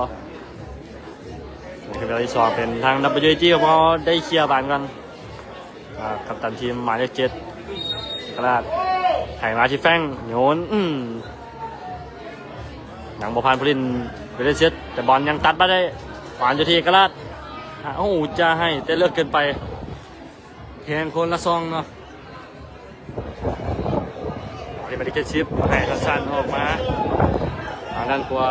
ໃນເຄິ່ງເວລາທີສອງ ເປັນທາງ WAG ຂອງເຮົາໄດ້ເຄຍບານກ່ອນ. ອ່າ ກັບຕັນທີມໝາຍເລກເຈັດ ເອກະລາດ ໃຫ້ມາທີ່ແຟງ ໂຍນ ອືມ ຍັງບໍ່ຜ່ານຜູ້ຫຼິ້ນ Belenenses ແຕ່ບອນຍັງຕັດມາໄດ້ ຫວານຢູ່ທີ່ເອກະລາດ. ໂອ້ ຈະໃຫ້ ແຕ່ເລິກເກີນໄປ ແຮງຄົນລະຊ່ອງເນາະ. ເອົາເລນມາທີ່ເຈັດສິບ ໃຫ້ທັນຊັນອອກມາທາງດ້ານຂວາ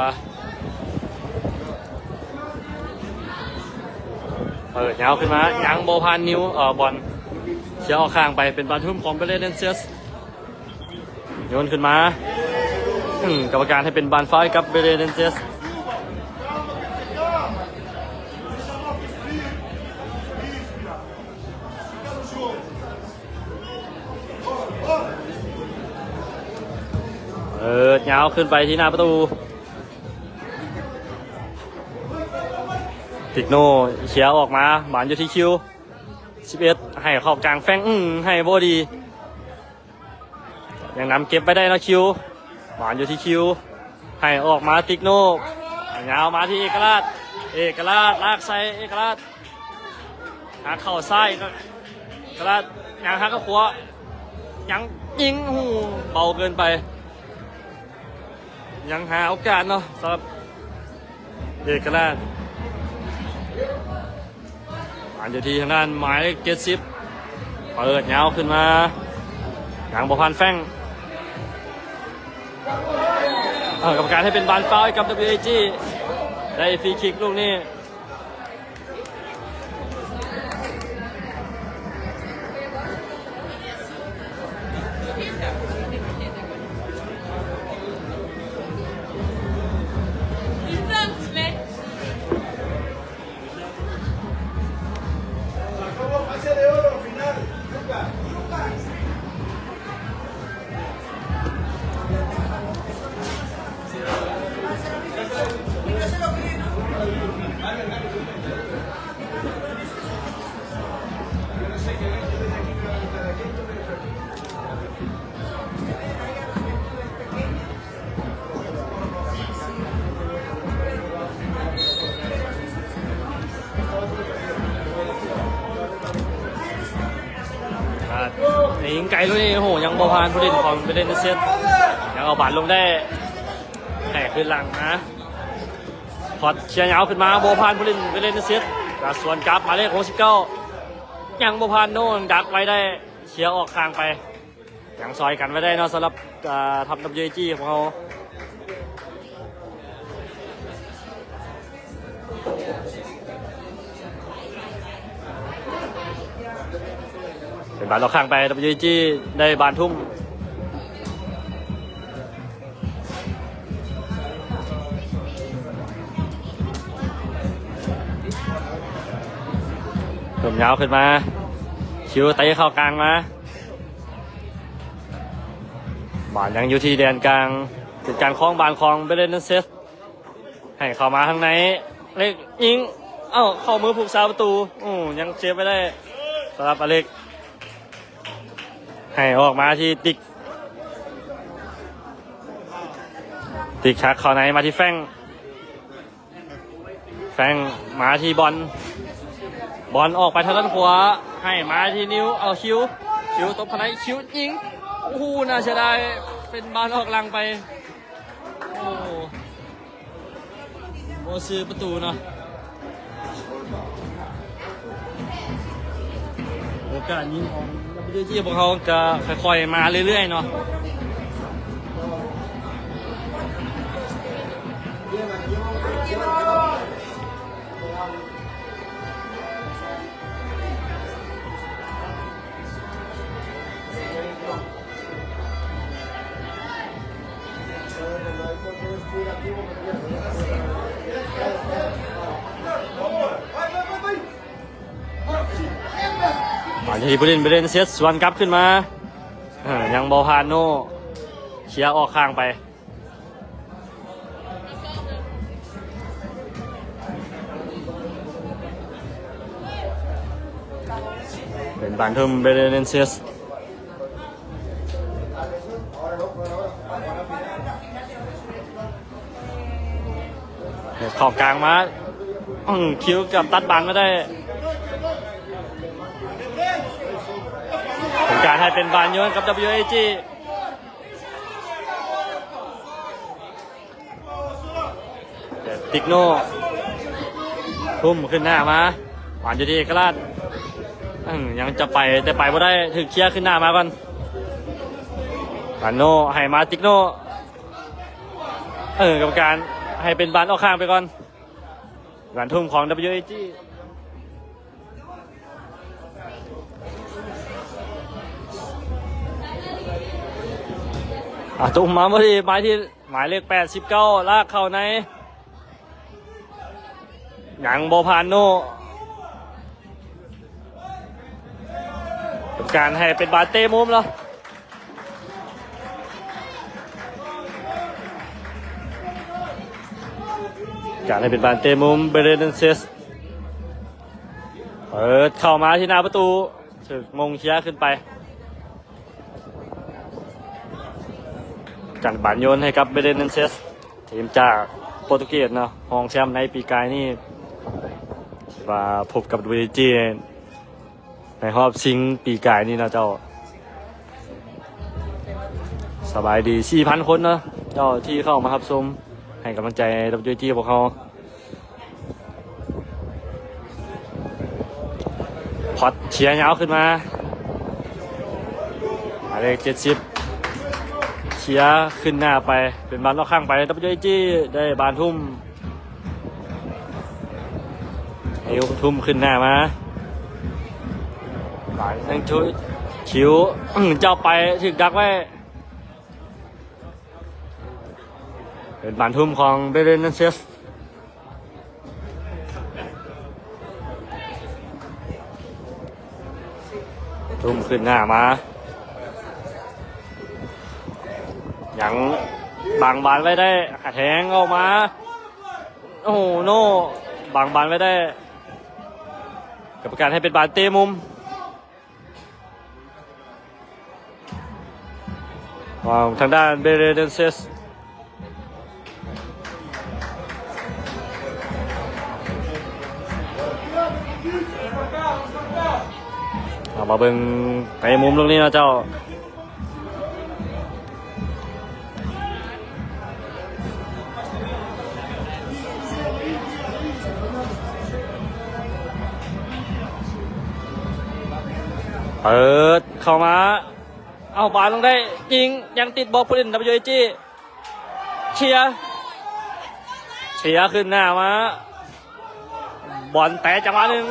ເປີດຍາວຂຶ້ນມາ ຍັງບໍ່ຜ່ານນິວ ເອີ ບອນເສຍອອກຂ້າງໄປ ເປັນບານທຸ້ມຂອງ Belenenses ໂຍນຂຶ້ນມາ ອືມ ກຳມະການໃຫ້ເປັນບານຟາວໃຫ້ກັບ Belenenses. ເປີດຍາວຂຶ້ນໄປທີ່ໜ້າປະຕູ ຕິກໂນເຄຍອອກມາ ບານຢູ່ທີ່ຄິວສິບເອັດ ໃຫ້ເຂົ້າກາງແຟງ ອືມ ໃຫ້ບໍ່ດີ ຍັງນຳເກັບໄວ້ໄດ້ເນາະຄິວ ບານຢູ່ທີ່ຄິວ ໃຫ້ອອກມາຕິກໂນ ຍາວມາທີ່ເອກະລາດ ເອກະລາດລາກໃສ່ເອກະລາດ ຫາເຂົ້າຊ້າຍ ເອກະລາດຍັງຫາເຂົ້າຂວາ ຍັງຍິງ ໂອ້ໂຫ ເບົາເກີນໄປ ຍັງຫາໂອກາດເນາະ ສຳລັບເອກະລາດ. ບານຢູ່ທີ່ທາງດ້ານໝາຍເລກເຈັດສິບ ເປີດຍາວຂຶ້ນມາ ຍັງບໍ່ຜ່ານແຟງ ເອີ ກຳມະການໃຫ້ເປັນບານຟາວໃຫ້ກັບ WAG ໄດ້ຟຣີຄິກລູກນີ້. ໄກໂລດນີ້ ໂອ້ໂຫ ຍັງບໍ່ຜ່ານຜູ້ຫຼິ້ນຂອງເບເລນເຊສ ຍັງເອົາບານລົງໄດ້ ໃຫ້ຄືນຫຼັງມາ ພອດເຄຍຍາວຂຶ້ນມາ ບໍ່ຜ່ານຜູ້ຫຼິ້ນເບເລນເຊສ ກະສວນກັບໝາຍເລກຫົກສິບເກົ້າ ຍັງບໍ່ຜ່ານ ໂນ ດັກໄວ້ໄດ້ ເຄຍອອກຂ້າງໄປ ຍັງຊ່ອຍກັນໄວ້ໄດ້ເນາະ ສຳລັບ ເອີ ທັບ ດັບເບິນຢູເອຈີ ຂອງເຮົາ. ເປັນບານອອກຂ້າງໄປ ດັບເບິນຢູເອຈີ ໄດ້ບານທຸ່ມ ເພີ່ມຍາວຂຶ້ນມາ ຄິວເຕະເຂົ້າກາງມາ ບານຍັງຢູ່ທີ່ແດນກາງ ເປັນການຄອງບານຂອງເບເລນເຊສ ໃຫ້ເຂົ້າມາທາງໃນ ເລັກຍິງ ເອົ້າ ເຂົ້າມືຜູ້ຮັກສາປະຕູ ໂອ້ ຍັງເຊບໄວ້ໄດ້ ສຳລັບອາເລັກ ໃຫ້ອອກມາທີ່ຕິກ ຕິກຊັກເຂົ້າໃນມາທີ່ແຟງ ແຟງມາທີ່ບອນ ບອນອອກໄປທາງດ້ານຂວາ ໃຫ້ມາທີ່ນິວ ເອົາ ຄິວ ຄິວຕົບເຂົ້າໃນ ຄິວຍິງ ໂອ້ໂຫ ໜ້າເສຍດາຍ ເປັນບານອອກຫຼັງໄປ ໂອ້ໂຫ ບໍ່ຊື່ປະຕູເນາະ. ໂອກາດຍິງຂອງ ດັບເບິນຢູເອຈີ ພວກເຮົາກະຄ່ອຍໆມາເລື້ອຍໆເນາະ. ມາທີ່ຜູ້ຫຼິ້ນ ເບເລນເຊສ ສວນກັບຂຶ້ນມາ ເອີ ຍັງບໍ່ຜ່ານ ໂນ ເຄຍອອກຂ້າງໄປ. ເປັນບານທຸ່ມ ເບເລເນນເຊສ ເຂົ້າກາງມາ ອື ຄິວເກືອບຕັດບານມາໄດ້ ເປັນການໃຫ້ເປັນບານໂຍນກັບ ດັບເບິນຢູເອຈີ. ຕິກໂນ ທຸ່ມຂຶ້ນໜ້າມາ ຫວານຢູ່ທີ່ເອກະລາດ ອື ຍັງຈະໄປ ແຕ່ໄປບໍ່ໄດ້ ຖືກເຄຍຂຶ້ນໜ້າມາກ່ອນ ບານໂນ ໃຫ້ມາຕິກໂນ ເອີ ກຳມະການໃຫ້ເປັນບານອອກຂ້າງໄປກ່ອນ ການທຸ່ມຂອງ ດັບເບິນຢູເອຈີ. ອ່າ ຕຸ້ມມາພໍດີ ໝາຍທີ່ ໝາຍເລກແປດສິບເກົ້າ ລາກເຂົ້າໃນ ຍັງບໍ່ຜ່ານໂນ ເປັນການໃຫ້ເປັນບານເຕະມຸມເນາະ ການໃຫ້ເປັນບານເຕະມຸມ ເບເລເນນເຊສ ເປີດເຂົ້າມາທີ່ໜ້າປະຕູ ຖືກມົງເຄຍຂຶ້ນໄປ ການບານໂຍນໃຫ້ກັບ ເບເລເນນເຊສ ທີມຈາກໂປຣຕຸເກດເນາະ ຮອງແຊມໃນປີກາຍນີ້ ທີ່ວ່າພົບກັບ ດັບເບິນຢູເອຈີ ໃນຮອບຊິງປີກາຍນີ້ເນາະເຈົ້າ. ສະບາຍດີສີ່ພັນຄົນເນາະເຈົ້າ ທີ່ເຂົ້າມາຮັບຊົມ ໃຫ້ກຳລັງໃຈ ດັບເບິນຢູເອຈີ ພວກເຮົາ. ພອດເຄຍຍາວຂຶ້ນມາ ໝາຍເລກເຈັດສິບ ເຄຍຂຶ້ນໜ້າໄປ ເປັນບານອອກຂ້າງໄປ ດັບເບິນຢູເອຈີ ໄດ້ບານທຸ່ມ ນິວທຸ່ມຂຶ້ນໜ້າມາ ບານຍັງທຸ່ມ ຄິວ ເຈົ້າໄປ ຖືກດັກໄວ້ ເປັນບານທຸ່ມຂອງ ເບເລເນນເຊສ ທຸ່ມຂຶ້ນໜ້າມາ ຍັງບັງບານໄວ້ໄດ້ ແທງອອກມາ ໂອ້ໂຫ ໂນ ບັງບານໄວ້ໄດ້ ກຳມະການໃຫ້ເປັນບານເຕະມຸມ. ຂອງທາງດ້ານ ເບເລເນນເຊສ ເອົ ມາເບິ່ງໃນມຸມລູກນີ້ເນາະເຈົ້າ. ເປີດເຂົ້າມາ ເອົາບານລົງໄດ້ ຍິງ ຍັງຕິດບລັອກຜູ້ຫຼິ້ນ WAG ເຊຍ ເຊຍຂຶ້ນໜ້າມາ ບອນແຕະຈັງຫວະໜຶ່ງ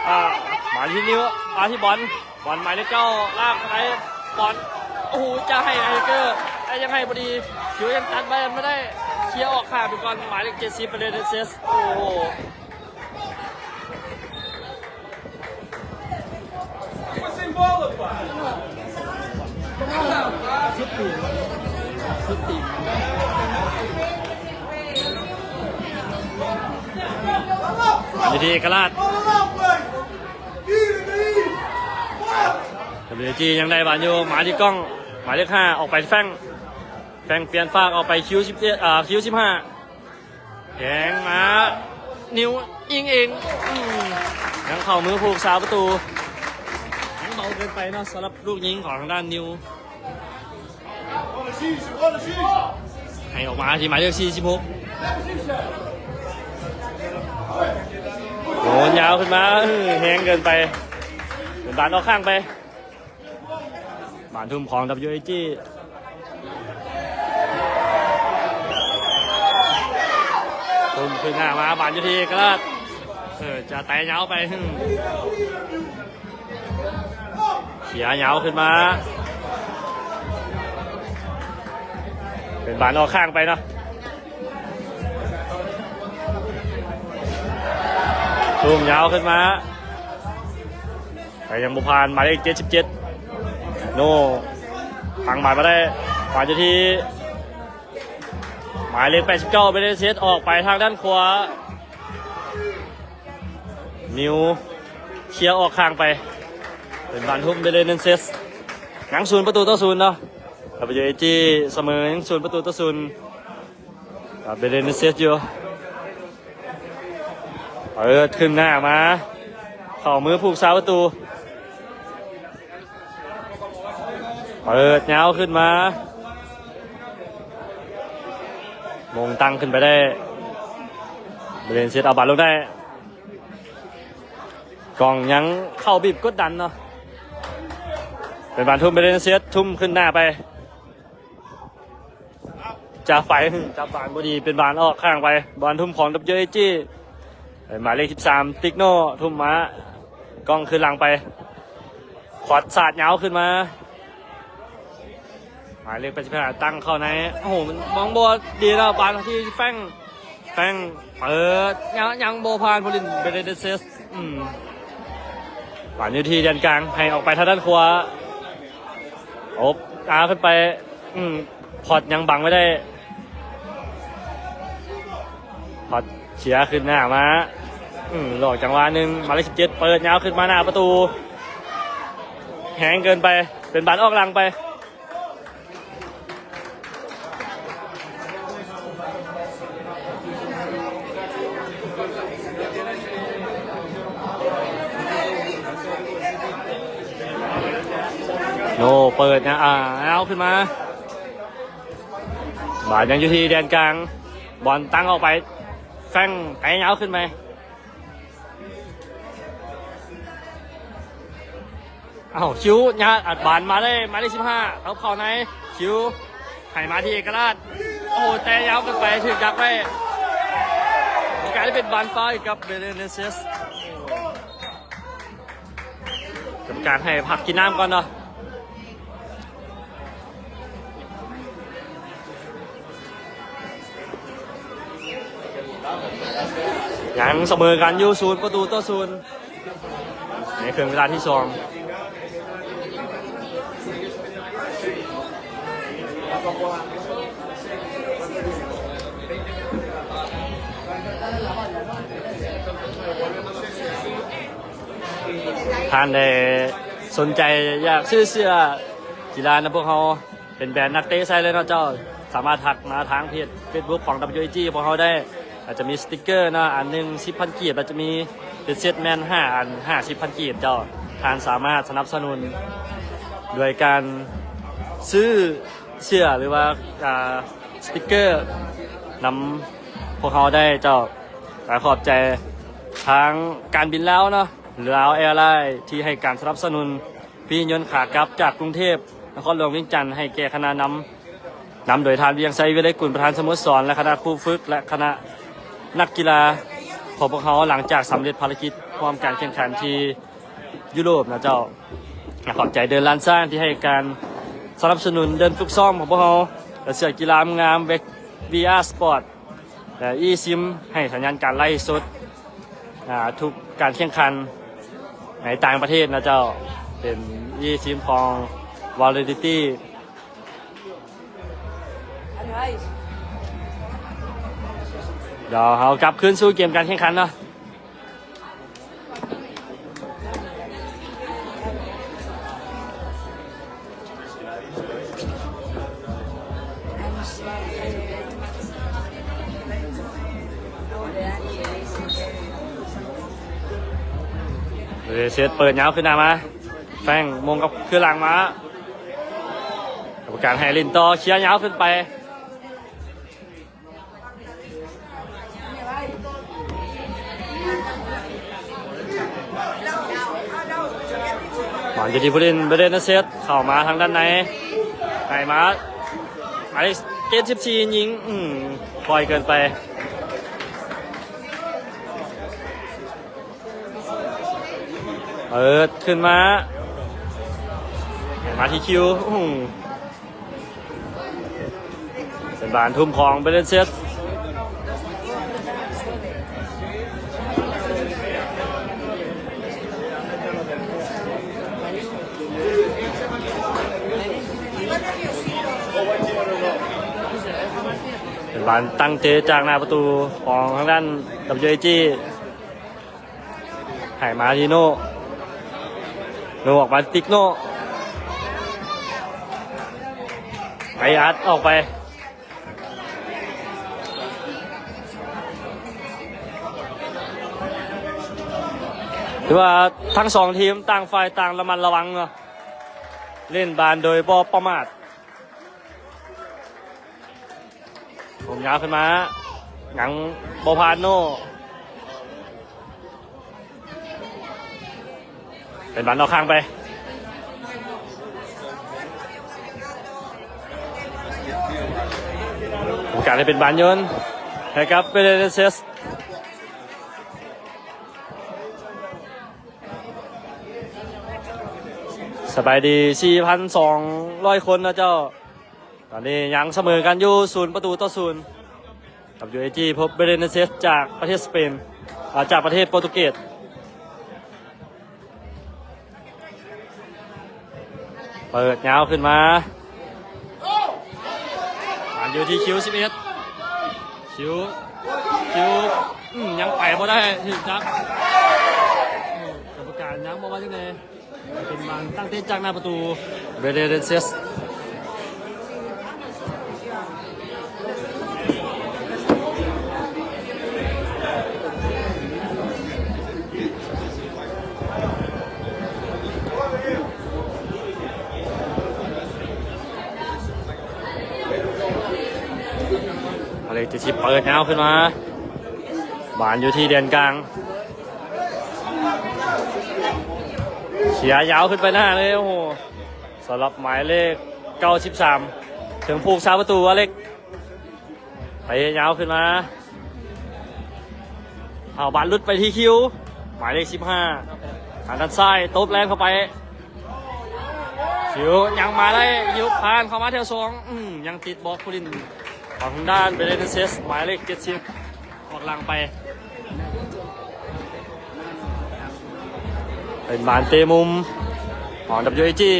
ອາ ມາທີ່ນິວ ມາທີ່ບອນ ບອນໝາຍເລກເກົ້າ ລາກໄປ ບອນ ໂອ້ໂຫ ຈະໃຫ້ໄອເກີ ແຕ່ຍັງໃຫ້ບໍ່ດີ ຖືວ່າຍັງຕັດໄວ້ບໍ່ໄດ້ ເຄຍອອກຂ້າງໄປກ່ອນ ໝາຍເລກເຈັດສິບ ໄປເລີຍ ເຊສ ໂອ້ໂຫ. ຢູ່ທີ່ເອກະລາດ WAG ຍັງໄດ້ບານຢູ່ ມາທີ່ກ້ອງ ໝາຍເລກຫ້າ ອອກໄປແຟງ ແຟງປ່ຽນຟາກອອກໄປຄິວສິບເອັດ ເອີ ຄິວສິບຫ້າ ແທງມາ ນິວຍິງເອງ ອືມ ຍັງເຂົ້າມືຜູ້ຮັກສາປະຕູ ຍັງເບົາເກີນໄປເນາະ ສຳລັບລູກຍິງຂອງທາງດ້ານນິວ ໃຫ້ອອກມາທີ່ໝາຍເລກສີ່ສິບຫົກ ໂຍນຍາວຂຶ້ນມາ ເອີ ແຮງເກີນໄປ ເປັນບານອອກຂ້າງໄປ. ບານທຸ່ມຂອງ WAG ທຸ່ມຂຶ້ນໜ້າມາ ບານຢູ່ທີ່ເອກະລາດ ເອີ ຈະໄຕຍາວໄປ ເຄຍຍາວຂຶ້ນມາ ເປັນບານອອກຂ້າງໄປເນາະ ທຸ່ມຍາວຂຶ້ນມາ. ແຕ່ຍັງບໍ່ຜ່ານ ໝາຍເລກເຈັດສິບເຈັດ ໂນ ຕັ້ງບານມາໄດ້ ບານຢູ່ທີ່ໝາຍເລກແປດສິບເກົ້າ ເບເນເຊສ ອອກໄປທາງດ້ານຂວາ ນິວ ເຄຍອອກຂ້າງໄປ ເປັນບານທຸ່ມ ເບເນເຊສ ຍັງສູນປະຕູຕໍ່ສູນເນາະ WAG ສະເໝີ ຍັງສູນປະຕູຕໍ່ສູນ ເບເນເຊສ ຢູ່ ເປີດຂຶ້ນໜ້າມາ ເຂົ້າມືຜູ້ຮັກສາປະຕູ ເປີດຍາວຂຶ້ນມາ ມົງຕັ້ງຂຶ້ນໄປໄດ້ ເບເນເຊສ ເອົາບານລົງໄດ້ ກ້ອງຍັງເຂົ້າບີບກົດດັນເນາະ ເປັນບານທຸ່ມ ເບເນເຊສ ທຸ່ມຂຶ້ນໜ້າໄປ ຈະໄປ ຈັບບານບໍ່ດີ ເປັນບານອອກຂ້າງໄປ ບານທຸ່ມຂອງ WAG ເປັນໝາຍເລກສິບສາມ ຕິກໂນ ທຸ່ມມາ ກ້ອງຄືນຫຼັງໄປ ຄອດສາດຍາວຂຶ້ນມາ ໝາຍເລກແປດສິບຫ້າ ຕັ້ງເຂົ້າໃນ ໂອ້ໂຫ ມັນມອງບໍ່ດີແລ້ວ ບານທີ່ແຟງ ແຟງເປີດ ຍັງ ຍັງບໍ່ຜ່ານຜູ້ຫຼິ້ນ ເບເນເຊສ ອືມ ບານຢູ່ທີ່ແດນກາງ ໃຫ້ອອກໄປທາງດ້ານຂວາ ອົບອາຂຶ້ນໄປ ອືມ ພອດຍັງບັງໄວ້ໄດ້ ພອດເຊຍຂຶ້ນໜ້າມາ ອືມ ຫຼອກຈັງຫວະໜຶ່ງ ໝາຍເລກສິບເຈັດ ເປີດຍາວຂຶ້ນມາໜ້າປະຕູ ແຮງເກີນໄປ ເປັນບານອອກຫຼັງໄປ. ໂນ ເປີດນະ ອາ ເອົາຂຶ້ນມາ ບານຍັງຢູ່ທີ່ແດນກາງ ບອນຕັ້ງອອກໄປ ແຟງໄກຍາວຂຶ້ນໄປ. ເອົາ ຄິວຍາດອັດບານມາໄດ້ ໝາຍເລກສິບຫ້າ ເອົາເຂົ້າໃນ ຄິວ ໃຫ້ມາທີ່ເອກະລາດ ໂອ້ໂຫ ແຕ່ຍາວເກີນໄປ ຖືກດັກໄວ້ ກາຍເປັນບານຟາວອີກກັບເບເຣເນເຊສ ກຳມະການໃຫ້ພັກກິນນ້ຳກ່ອນເນາະ. ຍັງສະເໝີກັນຢູ່ ສູນປະຕູຕໍ່ສູນ ໃນເຄິ່ງເວລາທີສອງ. ທ່ານໃດສົນໃຈຢາກຊື້ເສື້ອກິລານຳພວກເຮົາ ເປັນແບຣນນັກເຕະໃສ່ເລີຍເນາະເຈົ້າ, ສາມາດທັກມາທາງເພຈເຟສບຸກຂອງ WAG ພວກເຮົາໄດ້. ອາດຈະມີສະຕິກເກີເນາະ ອັນໜຶ່ງສິບພັນກີບ, ອາດຈະມີເປັນເຊັດແມ່ນຫ້າອັນ ຫ້າສິບພັນກີບເຈົ້າ. ທ່ານສາມາດສະໜັບສະໜູນໂດຍການຊື້ເສື້ອ ຫຼືວ່າ ອ່າ ສະຕິກເກີນຳພວກເຮົາໄດ້ເຈົ້າ. ກະຂອບໃຈທາງການບິນລາວເນາະ ລາວແອລາຍ ທີ່ໃຫ້ການສະໜັບສະໜູນ ປີ້ຍົນຂາກັບຈາກກຸງເທບນະຄອນຫຼວງວຽງຈັນ ໃຫ້ແກ່ຄະນະນຳ ນຳໂດຍທ່ານ ວຽງໄຊ ວິໄລກຸນ ປະທານສະໂມສອນ ແລະ ຄະນະຄູຝຶກ ແລະ ຄະນະນັກກິລາຂອງພວກເຮົາ ຫຼັງຈາກສຳເລັດພາລະກິດຮ່ວມການແຂ່ງຂັນທີ່ຢູໂຣບນະເຈົ້າ. ຂອບໃຈເດີ່ນລ້ານຊ້າງທີ່ໃຫ້ການສະໜັບສະໜູນເດີ່ນຝຶກຊ້ອມຂອງພວກເຮົາ ແລະ ເສື້ອກິລາງາມໆ ເວັກ ວີອາ ສະປອດ ແລະ ອີຊິມ ໃຫ້ສັນຍານການໄລສົດ ອ່າ ທຸກການແຂ່ງຂັນໃນຕ່າງປະເທດນະເຈົ້າ. ເປັນອີຊິມຂອງ ວາລິນິຕີ້ ດຽວເຮົາກັບຄືນສູ່ເກມການແຂ່ງຂັນເນາະ. ເອີ ເຊັດເປີດຍາວຂຶ້ນໜ້າມາ ແຟງມົງກັບຄືນຫຼັງມາ ກຳມະການໃຫ້ຫຼິ້ນຕໍ່ ເຄຍຍາວຂຶ້ນໄປ. ບອນຢູ່ທີ່ຜູ້ຫຼິ້ນ ເບເຣນເຊັດ ເຂົ້າມາທາງດ້ານໃນ ໃຫ້ມາ ໝາຍເລກເຈັດສິບສີ່ ຍິງ ອືມ ປ່ອຍເກີນໄປ. ເປີດຂຶ້ນມາ ໃຫ້ມາທີ່ຄິວ ອືມ ເປັນບານທຸ່ມຂອງເບເຣນເຊັດ ເປັນບານຕັ້ງເຕະຈາກໜ້າປະຕູຂອງທາງດ້ານ ດັບເບິນຢູເອຈີ. ໃຫ້ມາທີ່ໂນ ໂນອອກມາຕິກໂນ ໄປອັດອອກໄປ. ຖືວ່າທັງສອງທີມຕ່າງຝ່າຍຕ່າງລະມັດລະວັງເນາະ ຫຼິ້ນບານໂດຍບໍ່ປະໝາດ. ໂຮມຍາວຂຶ້ນມາ ຍັງບໍ່ຜ່ານໂນ ເປັນບານອອກຂ້າງໄປ ໂອກາດໃຫ້ເປັນບານໂຍນໃຫ້ກັບເບເຣນເຊັດ. ສະບາຍດີ ສີ່ພັນສອງຮ້ອຍຄົນນະເຈົ້າ. ຕອນນີ້ຍັງສະເໝີກັນຢູ່ ສູນປະຕູຕໍ່ສູນ ກັບຢູເອຈີ ພົບເບເຣນເຊັດຈາກປະເທດສະເປນ ອາ ຈາກປະເທດໂປຣຕຸເກດ. ເປີດຍາວຂຶ້ນມາ ມາຢູ່ທີ່ຄິວສິບເອັດ ຄິວ ຄິວ ອືມ ຍັງໄປບໍ່ໄດ້ ຖືກຈັບ. ໂອ້ ກຳມະການຍັງບໍ່ວ່າຈັ່ງໃດ. ເປັນບານຕັ້ງເຕະຈາກໜ້າປະຕູ ເບເຣນເຊັດ. ອາເລັກ ທີ່ເປີດຍາວຂຶ້ນມາ ບານຢູ່ທີ່ແດນກາງ ເຄຍຍາວຂຶ້ນໄປໜ້າເລີຍ. ໂອ້ໂຫ ສຳລັບໝາຍເລກເກົ້າສິບສາມ ເຖິງຜູ້ຮັກສາປະຕູ ອາເລັກ ໄປຍາວຂຶ້ນມາ ເອົາບານຫຼຸດໄປທີ່ຄິວ ໝາຍເລກສິບຫ້າ ທາງດ້ານຊ້າຍຕົບແລງເຂົ້າໄປ ຄິວຍັງມາໄດ້ ຄິວຜ່ານເຂົ້າມາແຖວສອງ ອືມ ຍັງຕິດບລັອກຜູ້ຫຼິ້ນຂອງທາງດ້ານເບເຣນເຊັດ ໝາຍເລກເຈັດສິບ ອອກຫຼັງໄປ. ເປັນບານເຕະມຸມຂອງ ດັບເບິນຢູເອຈີ.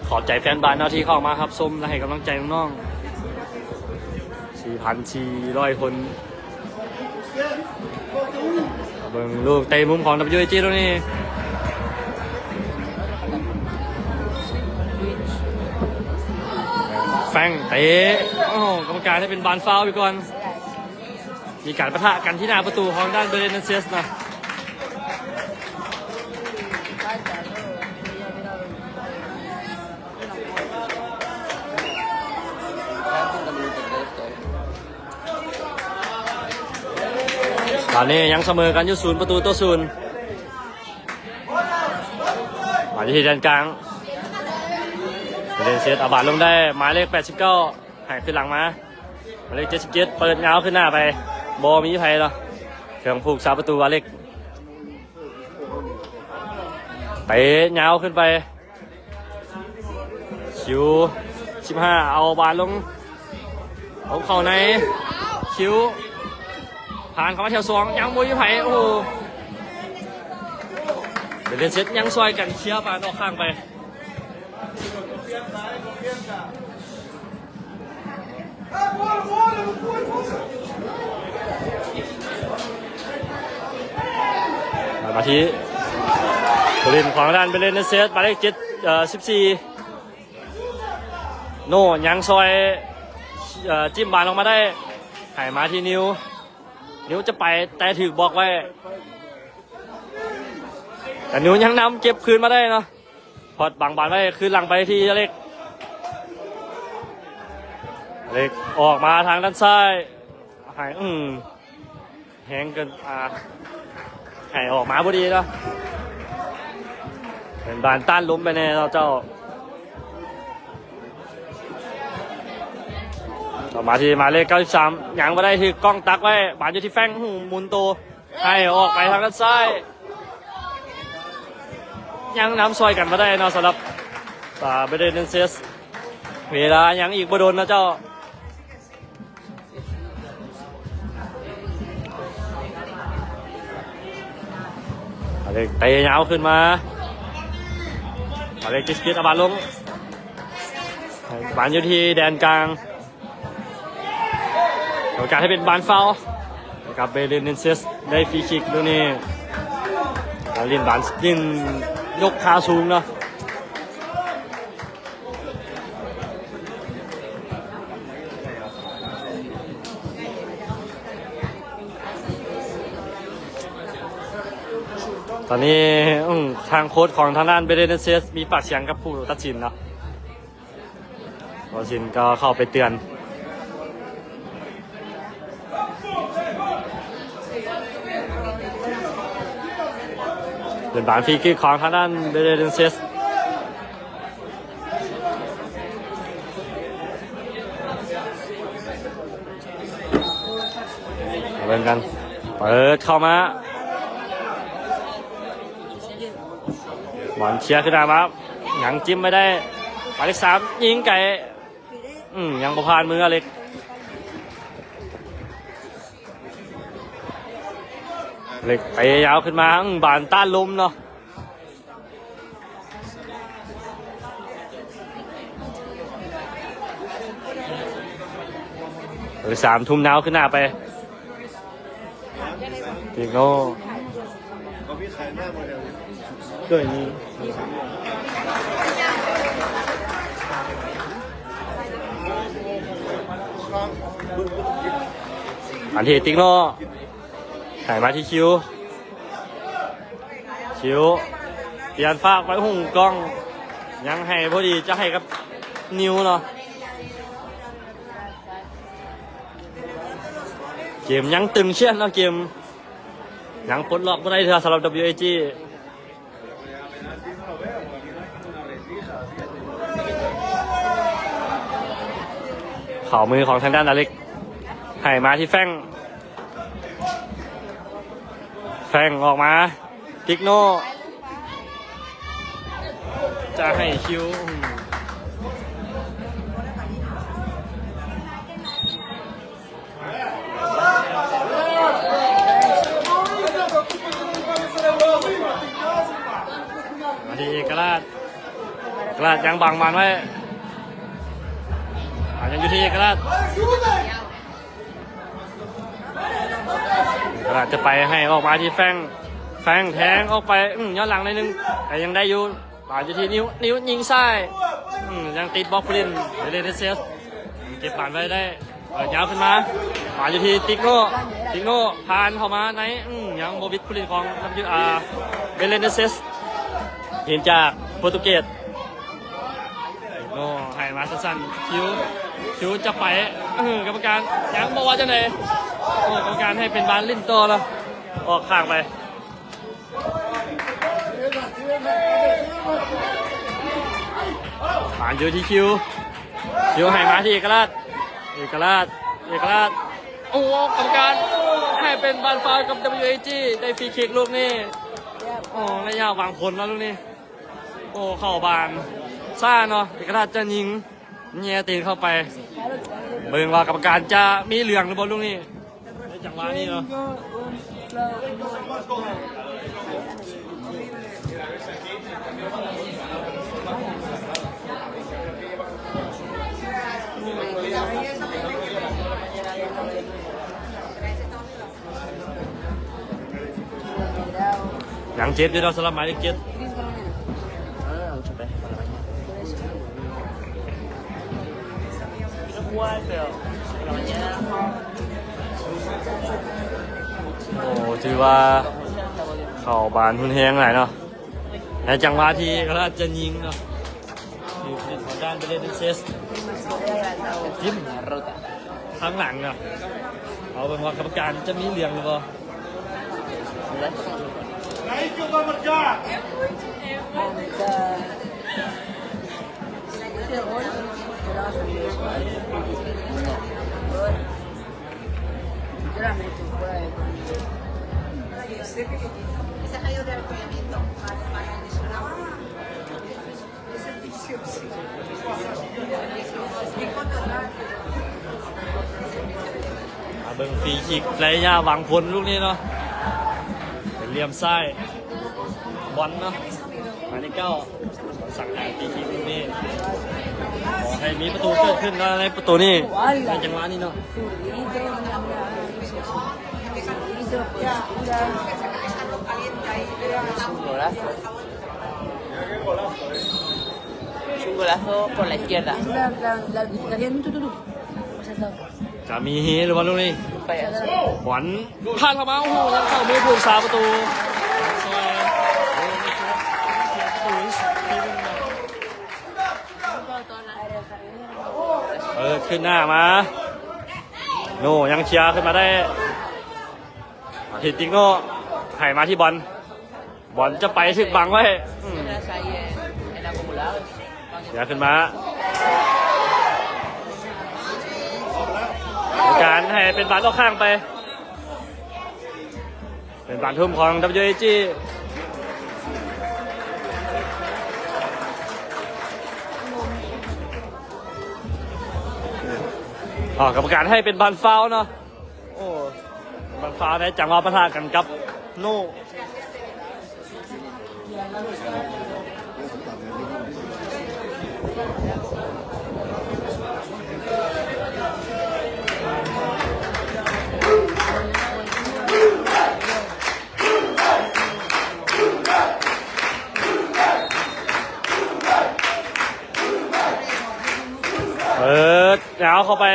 ຂອບໃຈແຟນບານເນາະ ທີ່ເຂົ້າມາຮັບຊົມ ແລະ ໃຫ້ກຳລັງໃຈນ້ອງໆ ສີ່ພັນສີ່ຮ້ອຍຄົນ. ເບິ່ງລູກເຕະມຸມຂອງ ດັບເບິນຢູເອຈີ ໂຕນີ້ ແຟງເຕະ ໂອ້ ກຳມະການໃຫ້ເປັນບານຟາວໄປກ່ອນ. ມີການປະທະກັນທີ່ໜ້າປະຕູຂອງດ້ານເບເຣນເຊັດນະ. ຕອນນີ້ຍັງສະເໝີກັນຢູ່ ສູນປະຕູຕໍ່ສູນ. ມາຢູ່ທີ່ແດນກາງ ເບເລນເຊສ ເອົາບານລົງໄດ້ ໝາຍເລກ ແປດສິບເກົ້າ ໃຫ້ຂຶ້ນຫຼັງມາ ໝາຍເລກ ເຈັດສິບເຈັດ ເປີດຍາວຂຶ້ນໜ້າໄປ ບໍ່ມີໃຜເນາະ ເຄື່ອງຜູກສາປະຕູ ອາເລັກ ເຕະຍາວຂຶ້ນໄປ ຄິວ ສິບຫ້າ ເອົາບານລົງ ເອົາເຂົ້າໃນ ຄິວ ຜ່ານເຂົ້າມາແຖວສອງ ຍັງບໍ່ມີໃຜ ໂອ້ໂຫ ເບເລນເຊສຍັງຊ່ອຍກັນເຄຍບານອອກຂ້າງໄປ. ມາທີ່ຜູ້ຫຼິ້ນຂອງທາງດ້ານເບເລນເຊສ ໝາຍເລກ ເຈັດ ເອີ ສິບສີ່ ໂນ ຍັງຊ່ອຍ ເອີ ຈິ້ມບານອອກມາໄດ້ ໃຫ້ມາທີ່ນິວ ນິວຈະໄປ ແຕ່ຖືກບລັອກໄວ້ ແຕ່ນິວຍັງນຳເກັບຄືນມາໄດ້ເນາະ. ພອດບັງບານໄວ້ ຄືນຫຼັງໄປທີ່ອາເລັກ ອາເລັກອອກມາທາງດ້ານຊ້າຍ ໃຫ້ ອືມ ແຮງເກີນ ອ່າ ໃຫ້ອອກມາບໍ່ດີເນາະ ເປັນບານຕ້ານລົມໄປແດ່ເນາະເຈົ້າ. ຕໍ່ມາທີ່ໝາຍເລກ ເກົ້າສິບສາມ ຍັງບໍ່ໄດ້ ຖືກກ້ອງຕັກໄວ້ ບານຢູ່ທີ່ແຟງ ຫືມ ໝູນໂຕ ໃຫ້ອອກໄປທາງດ້ານຊ້າຍ ຍັງນຳຊ່ອຍກັນມາໄດ້ເນາະ ສຳລັບ ອ່າ ເບເລນເຊສ ເວລາຍັງອີກບໍ່ດົນນະເຈົ້າ. ອາເລັກເຕະຍາວຂຶ້ນມາ ອາເລັກ ຈິສກິດ ເອົາບານລົງ ບານຢູ່ທີ່ແດນກາງ ໂອກາດໃຫ້ເປັນບານຟາວ ແລ້ວກັບເບເລນເນເຊສ ໄດ້ຟຣີຄິກລູກນີ້ ການຫຼິ້ນບານຫຼິ້ນຍົກຂາສູງເນາະ. ຕອນນີ້ ອືມ ທາງໂຄດຂອງທາງດ້ານເບເລນເຊສ ມີປາກສຽງກັບຜູ້ຕັດສິນເນາະ. ຜູ້ຕັດສິນກໍເຂົ້າໄປເຕືອນ. ເປັນບານຟຣີຄິກຂອງທາງດ້ານເບເລນເຊສ. ເບິ່ງກັນ ເປີດເຂົ້າມາ ບອນເຄຍຂຶ້ນໜ້າມາ ຍັງຈິ້ມໄວ້ໄດ້ ໝາຍເລກສາມ ຍິງໄກ ອືມ ຍັງບໍ່ຜ່ານມືອາເລັກ ເລັກເຕະຍາວຂຶ້ນມາ ອືມ ບານຕ້ານລົມເນາະ. ເບີສາມ ທຸ່ມຍາວຂຶ້ນໜ້າໄປ ຕິໂນ ດ້ວຍນີ້ ອັນທີ່ຕິໂນ ໃຫ້ມາທີ່ຄິວ ຄິວ ປ່ຽນຟາກໄປຫຸ້ງກ້ອງ ຍັງໃຫ້ພໍດີ ຈະໃຫ້ກັບນິວເນາະ. ເກມຍັງຕຶງເຊັ່ນເນາະ ເກມຍັງປົດລັອກບໍ່ໄດ້ເທື່ອສຳລັບ WAG. ເຂົ້າມືຂອງທາງດ້ານອາເລັກ ໃຫ້ມາທີ່ແຟງ ແຟງອອກມາ ຕິກໂນ ຈະໃຫ້ຄິວ ມາທີ່ເອກະລາດ ເອກະລາດຍັງບັງບານໄວ້ ອ່າ ຍັງຢູ່ທີ່ເອກະລາດ ເອກະລາດຈະໄປໃຫ້ອອກມາທີ່ແຟງ ແຟງແທງອອກໄປ ອືມ ຍ້ອນຫຼັງໜ້ອຍໜຶ່ງ ແຕ່ຍັງໄດ້ຢູ່ ບານຢູ່ທີ່ນິວ ນິວຍິງຊ້າຍ ອືມ ຍັງຕິດບລັອກຜູ້ຫຼິ້ນ ເບເລນເຊສ ເກັບບານໄວ້ໄດ້ ເປີດຍາວຂຶ້ນມາ ບານຢູ່ທີ່ຕິກໂນ ຕິກໂນຜ່ານເຂົ້າມາໃນ ອືມ ຍັງບໍ່ບິດຜູ້ຫຼິ້ນຂອງ WA ເບເລນເຊສ ເຫັນຈາກໂປຣຕຸເກດ ໂນ ໃຫ້ມາສັ້ນໆ ຄິວ ຄິວຈະໄປ ເອີ ກຳມະການຍັງບໍ່ວ່າຈັ່ງໃດ ໂອ້ ກຳມະການໃຫ້ເປັນບານຫຼິ້ນຕໍ່ລະ. ອອກຂ້າງໄປ ບານຢູ່ທີ່ຄິວ ຄິວໃຫ້ມາທີ່ເອກະລາດ ເອກະລາດ ເອກະລາດ ໂອ້ ກຳມະການໃຫ້ເປັນບານຟາວກັບ WAG ໄດ້ຟຣີຄິກລູກນີ້ ໂອ້ ໄລຍະຫວັງຜົນເນາະລູກນີ້ ໂອ້ ເຂົ້າບານຊ້າເນາະ ເອກະລາດຈະຍິງ ແຍ່ຕີນເຂົ້າໄປ ເບິ່ງວ່າກຳມະການຈະມີເຫຼືອງຫຼືບໍ່ລູກນີ້ ໃນຈັງຫວະນີ້ເນາະ ຍັງເຈັບຢູ່ເນາະ ສຳລັບໝາຍເລກເຈັດ ໂອ້ ຖືວ່າເຂົ້າບານຮຸນແຮງຫຼາຍເນາະ ໃນຈັງຫວະທີ່ເຂົາອາດຈະຍິງເນາະ ຢູ່ທາງດ້ານເບເລເດນເຊສ ຖິ້ມ ທາງຫຼັງນະ ເອົາເບິ່ງວ່າກຳມະການຈະມີເຫຼືອງຫຼືບໍ່? Esa cayó de arrepentimiento. Vale, vale, vale. ມາເບິ່ງຟຣີຄິກໄລຍະຫວັງຜົນລູກນີ້ເນາະ ເປັນຫຼ່ຽມຊ້າຍ ບອນເນາະ ໝາຍເລກເກົ້າ ສັງຫານຟຣີຄິກລູກນີ້ ຂໍໃຫ້ມີປະຕູເກີດຂຶ້ນເນາະ ໃນປະຕູນີ້ ໃນຈັງຫວະນີ້ເນາະ. Golazo. Es un golazo por la izquierda. La, la, la, la tiene tú, tú, tú. Pasando. ຈະມີເຮຫຼືບໍ່ລູກນີ້? ຂວັນພາດເຂົ້າມາ ໂອ້ໂຫ ຍັງເຂົ້າມືຜູ້ຮັກສາປະຕູ ເປີດຂຶ້ນໜ້າມາ ໂນ ຍັງເຄຍຂຶ້ນມາໄດ້ ເຮັດຕິກໂນ ໃຫ້ມາທີ່ບອນ ບອນຈະໄປຖືກບັງໄວ້ ອືມ ເຄຍຂຶ້ນມາ ການໃຫ້ເປັນບານອອກຂ້າງໄປ ເປັນບານທຸ່ມຂອງ WAG ອໍ ກຳມະການໃຫ້ເປັນບານຟາວເນາະ. ໂອ້ ບັ້ງຟ້າໃນຈັງຫວະປະທະກັນກັບໂນ ເປີດຍາວເຂົ້າໄປ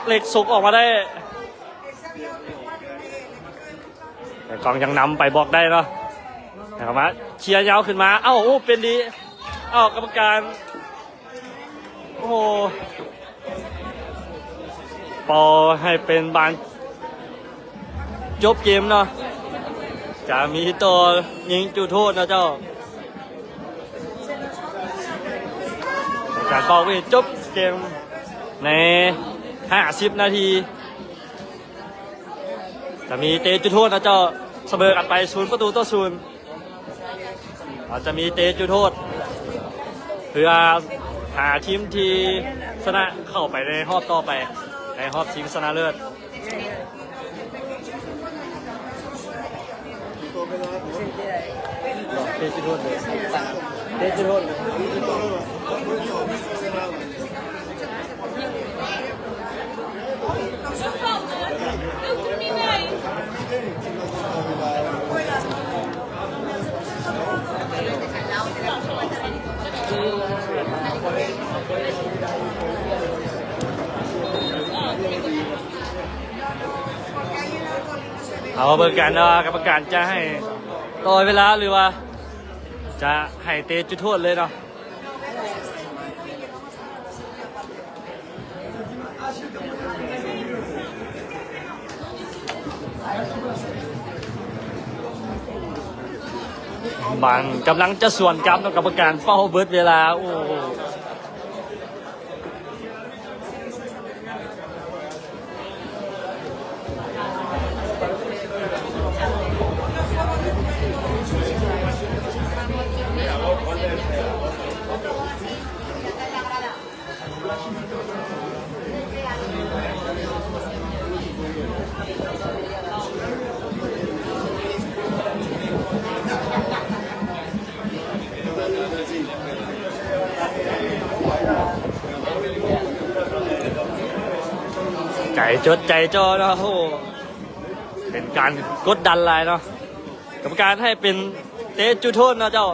ເລັກສຸກອອກມາໄດ້ ແຕ່ກອງຍັງນຳໄປບອກໄດ້ເນາະ ແຕ່ເຂົ້າມາເຄຍຍາວຂຶ້ນມາ ເອົ້າ ໂອ້ ເປັນດີ ເອົ້າ ກຳມະການ ໂອ້ ເປົ່າໃຫ້ເປັນບານຈົບເກມເນາະ ຈະມີຕໍ່ຍິງຈຸດໂທດເນາະເຈົ້າ ການເປົ່ານີ້ຈົບເກມໃນຫ້າສິບນາທີ ຈະມີເຕະຈຸດໂທດນະເຈົ້າ ສະເໝີກັນໄປສູນປະຕູຕໍ່ສູນ ອາດຈະມີເຕະຈຸດໂທດ ເພື່ອຫາທີມທີ່ຊະນະເຂົ້າໄປໃນຮອບຕໍ່ໄປ ໃນຮອບຊິງຊະນະເລີດ. ເຕະຈຸດໂທດເລີຍ ເຕະຈຸດໂທດເລີຍ. ເອົາມາເບິ່ງກັນວ່າກຳມະການຈະໃຫ້ຕໍ່ເວລາ ຫຼືວ່າຈະໃຫ້ເຕະຈຸດໂທດເລີຍເນາະ. ບັງກຳລັງຈະສວນກັບເນາະ ກຳມະການເປົ່າເບິດເວລາ. ໂອ້ ໃຈຈົດໃຈຈ່ອເນາະ. ໂອ້ ເປັນການກົດດັນຫຼາຍເນາະ. ກຳມະການໃຫ້ເປັນເຕະຈຸດໂທດເນາະເຈົ້າ.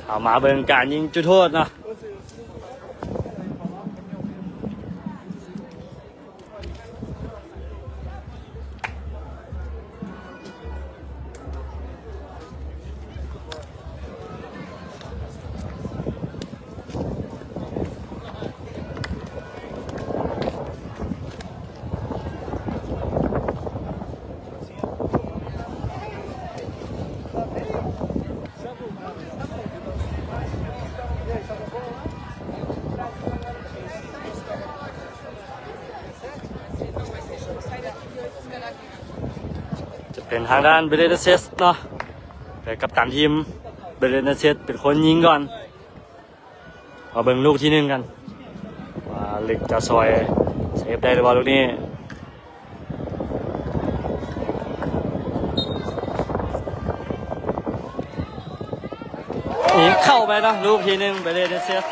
ເອົາມາເບິ່ງການຍິງຈຸດໂທດເນາະ. ຈະເປັນທາງດ້ານເບເລນາເຊັດເນາະ ເປັນກັບຕັນທີມເບເລນາເຊັດ ເປັນຄົນຍິງກ່ອນ. ມາເບິ່ງລູກທີໜຶ່ງກັນ ວ່າເລັກຈະຊ່ອຍເຊຟໄດ້ຫຼືບໍ່ລູກນີ້. ຍິງເຂົ້າໄປເນາະ ລູກທີໜຶ່ງ ເບເລນາເຊັດ.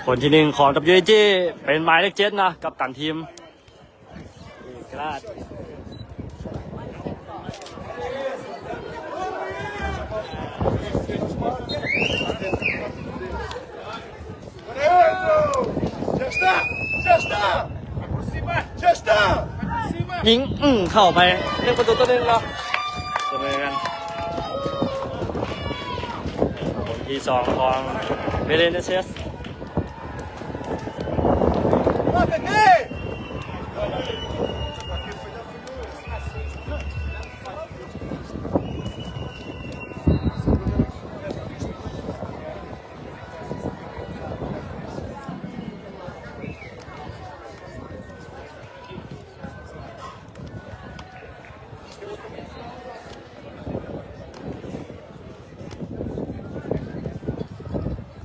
ຄົນທີໜຶ່ງຂອງ WAG ເປັນໝາຍເລກເຈັດເນາະ ກັບຕັນທີມ ເອກະລາດ. ຍິງ ອື ເຂົ້າໄປ ໜຶ່ງປະຕູຕໍ່ໜຶ່ງເນາະ ສະເໝີກັນ. ຄົນທີສອງຂອງເບເລນາເຊັດ.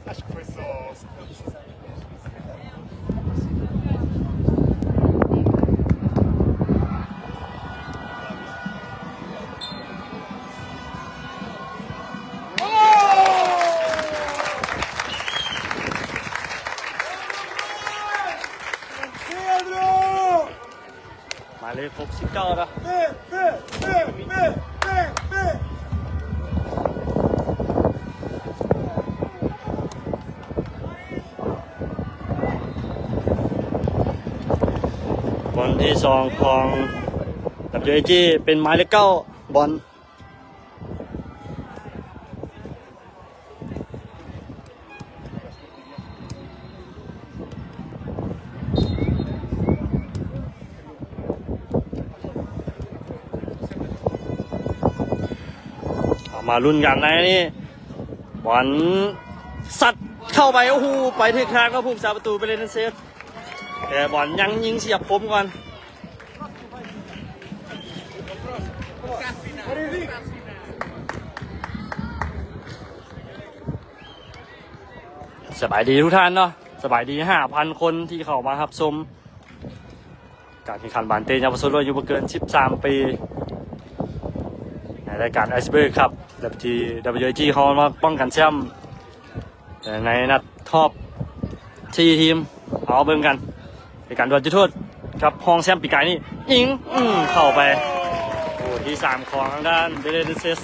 Acho que foi só ຫົກສິບເກົ້າເນາະ ບອນທີສອງຂອງ WAG ເປັນໝາຍເລກເກົ້າ ບອນ ເອົາມາລຸ້ນກັນໃນນີ້ ບອນສັດເຂົ້າໄປ ໂອ້ໂຫ ໄປຖືກທາງເນາະ ຜູ້ຮັກສາປະຕູ Belenenses ແຕ່ບອນຍັງຍິງສຽບຄົມກ່ອນ. ສະບາຍດີທຸກທ່ານເນາະ ສະບາຍດີຫ້າພັນຄົນທີ່ເຂົ້າມາຮັບຊົມການແຂ່ງຂັນບານເຕະເຍົາວະຊົນ ອາຍຸບໍ່ເກີນສິບສາມປີ ໃນລາຍການ Iceberg Cup ແບບທີ່ WAG ເຮົາມາປ້ອງກັນແຊ້ມ ໃນນັດຮອບສີ່ທີມ ເຮົາເບິ່ງກັນ ໃນການດວນຈຸດໂທດກັບຮອງແຊ້ມປີກາຍນີ້ ຍິງ ອືມ ເຂົ້າໄປ ໂອ້ ທີສາມຂອງທາງດ້ານ Belenenses.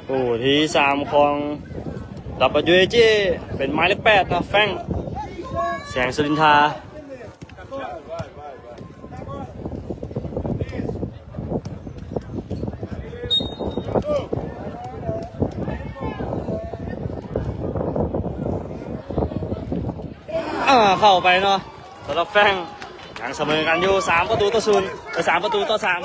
ໂອ້ ທີສາມຂອງ WAG ເປັນໝາຍເລກແປດເນາະ ແຟງ ແສງສຸລິນທາ. ອ່າ ເຂົ້າໄປເນາະ ສຳລັບແຟງ ຍັງສະເໝີກັນຢູ່ ສາມປະຕູຕໍ່ສູນ ເອີ ສາມປະຕູຕໍ່ສາມ.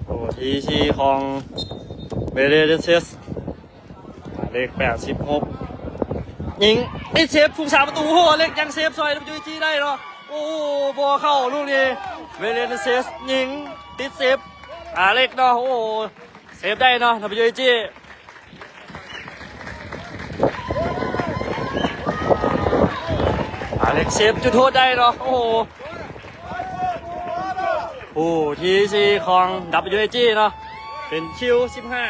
ໂອ້ ທີສີ່ຂອງ Belenenses ໝາຍເລກແປດສິບຫົກ ຍິງ ຕິດເຊຟຜູ້ຮັກສາປະຕູ ໂອ້ໂຫ ເລັກຍັງເຊຟຊ່ອຍ WAG ໄດ້ເນາະ ໂອ້ໂຫ ບໍ່ເຂົ້າລູກນີ້ Belenenses ຍິງ ຕິດເຊຟ ອາເລັກເນາະ ໂອ້ໂຫ ເຊຟໄດ້ເນາະ WAG ອາເລັກເຊຟຈຸດໂທດໄດ້ເນາະ ໂອ້ໂຫ ໂອ້ ທີສີ່ຂອງ WAG ເນາະ ເປັນຄິວສິບຫ້າ.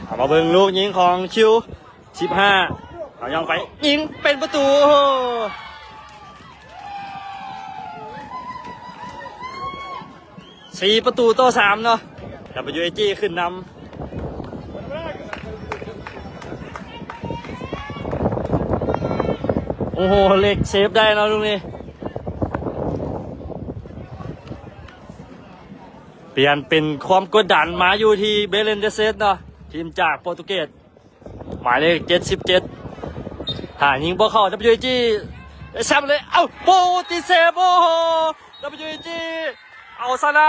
ເອົາມາເບິ່ງລູກຍິງຂອງຄິວສິບຫ້າ ເອົາຍ່ອງໄປຍິງເປັນປະຕູ ໂອ້ໂຫ ສີ່ປະຕູຕໍ່ສາມເນາະ WAG ຂຶ້ນນຳ ໂອ້ໂຫ ເລັກເຊຟໄດ້ເນາະລູກນີ້ ປ່ຽນເປັນຄວາມກົດດັນມາຢູ່ທີ່ Belenenses ເນາະ ທີມຈາກໂປຣຕຸເກດ ໝາຍເລກເຈັດສິບເຈັດ ຫາຍິງບໍ່ເຂົ້າ WAG ແຊມເລີຍ ເອົ້າ ໂອ້ ຕິດເຊຟ ໂອ້ໂຫ WAG ເອົາຊະນະ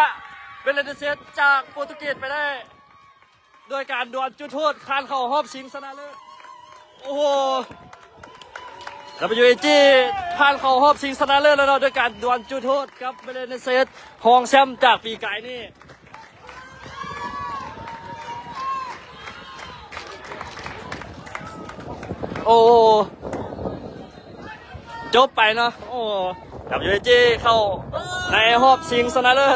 Belenenses ຈາກໂປຣຕຸເກດໄປໄດ້ ໂດຍການດວນຈຸດໂທດ ຜ່ານເຂົ້າຮອບຊິງຊະນະເລີດ ໂອ້ໂຫ WAG ຜ່ານເຂົ້າຮອບຊິງຊະນະເລີດແລ້ວເນາະ ໂດຍການດວນຈຸດໂທດກັບ Belenenses ຮອງແຊ້ມຈາກປີກາຍນີ້. ໂອ້ ຈົບໄປເນາະ ໂອ້ WAG ເຂົ້າໃນຮອບຊິງຊະນະເລີດ.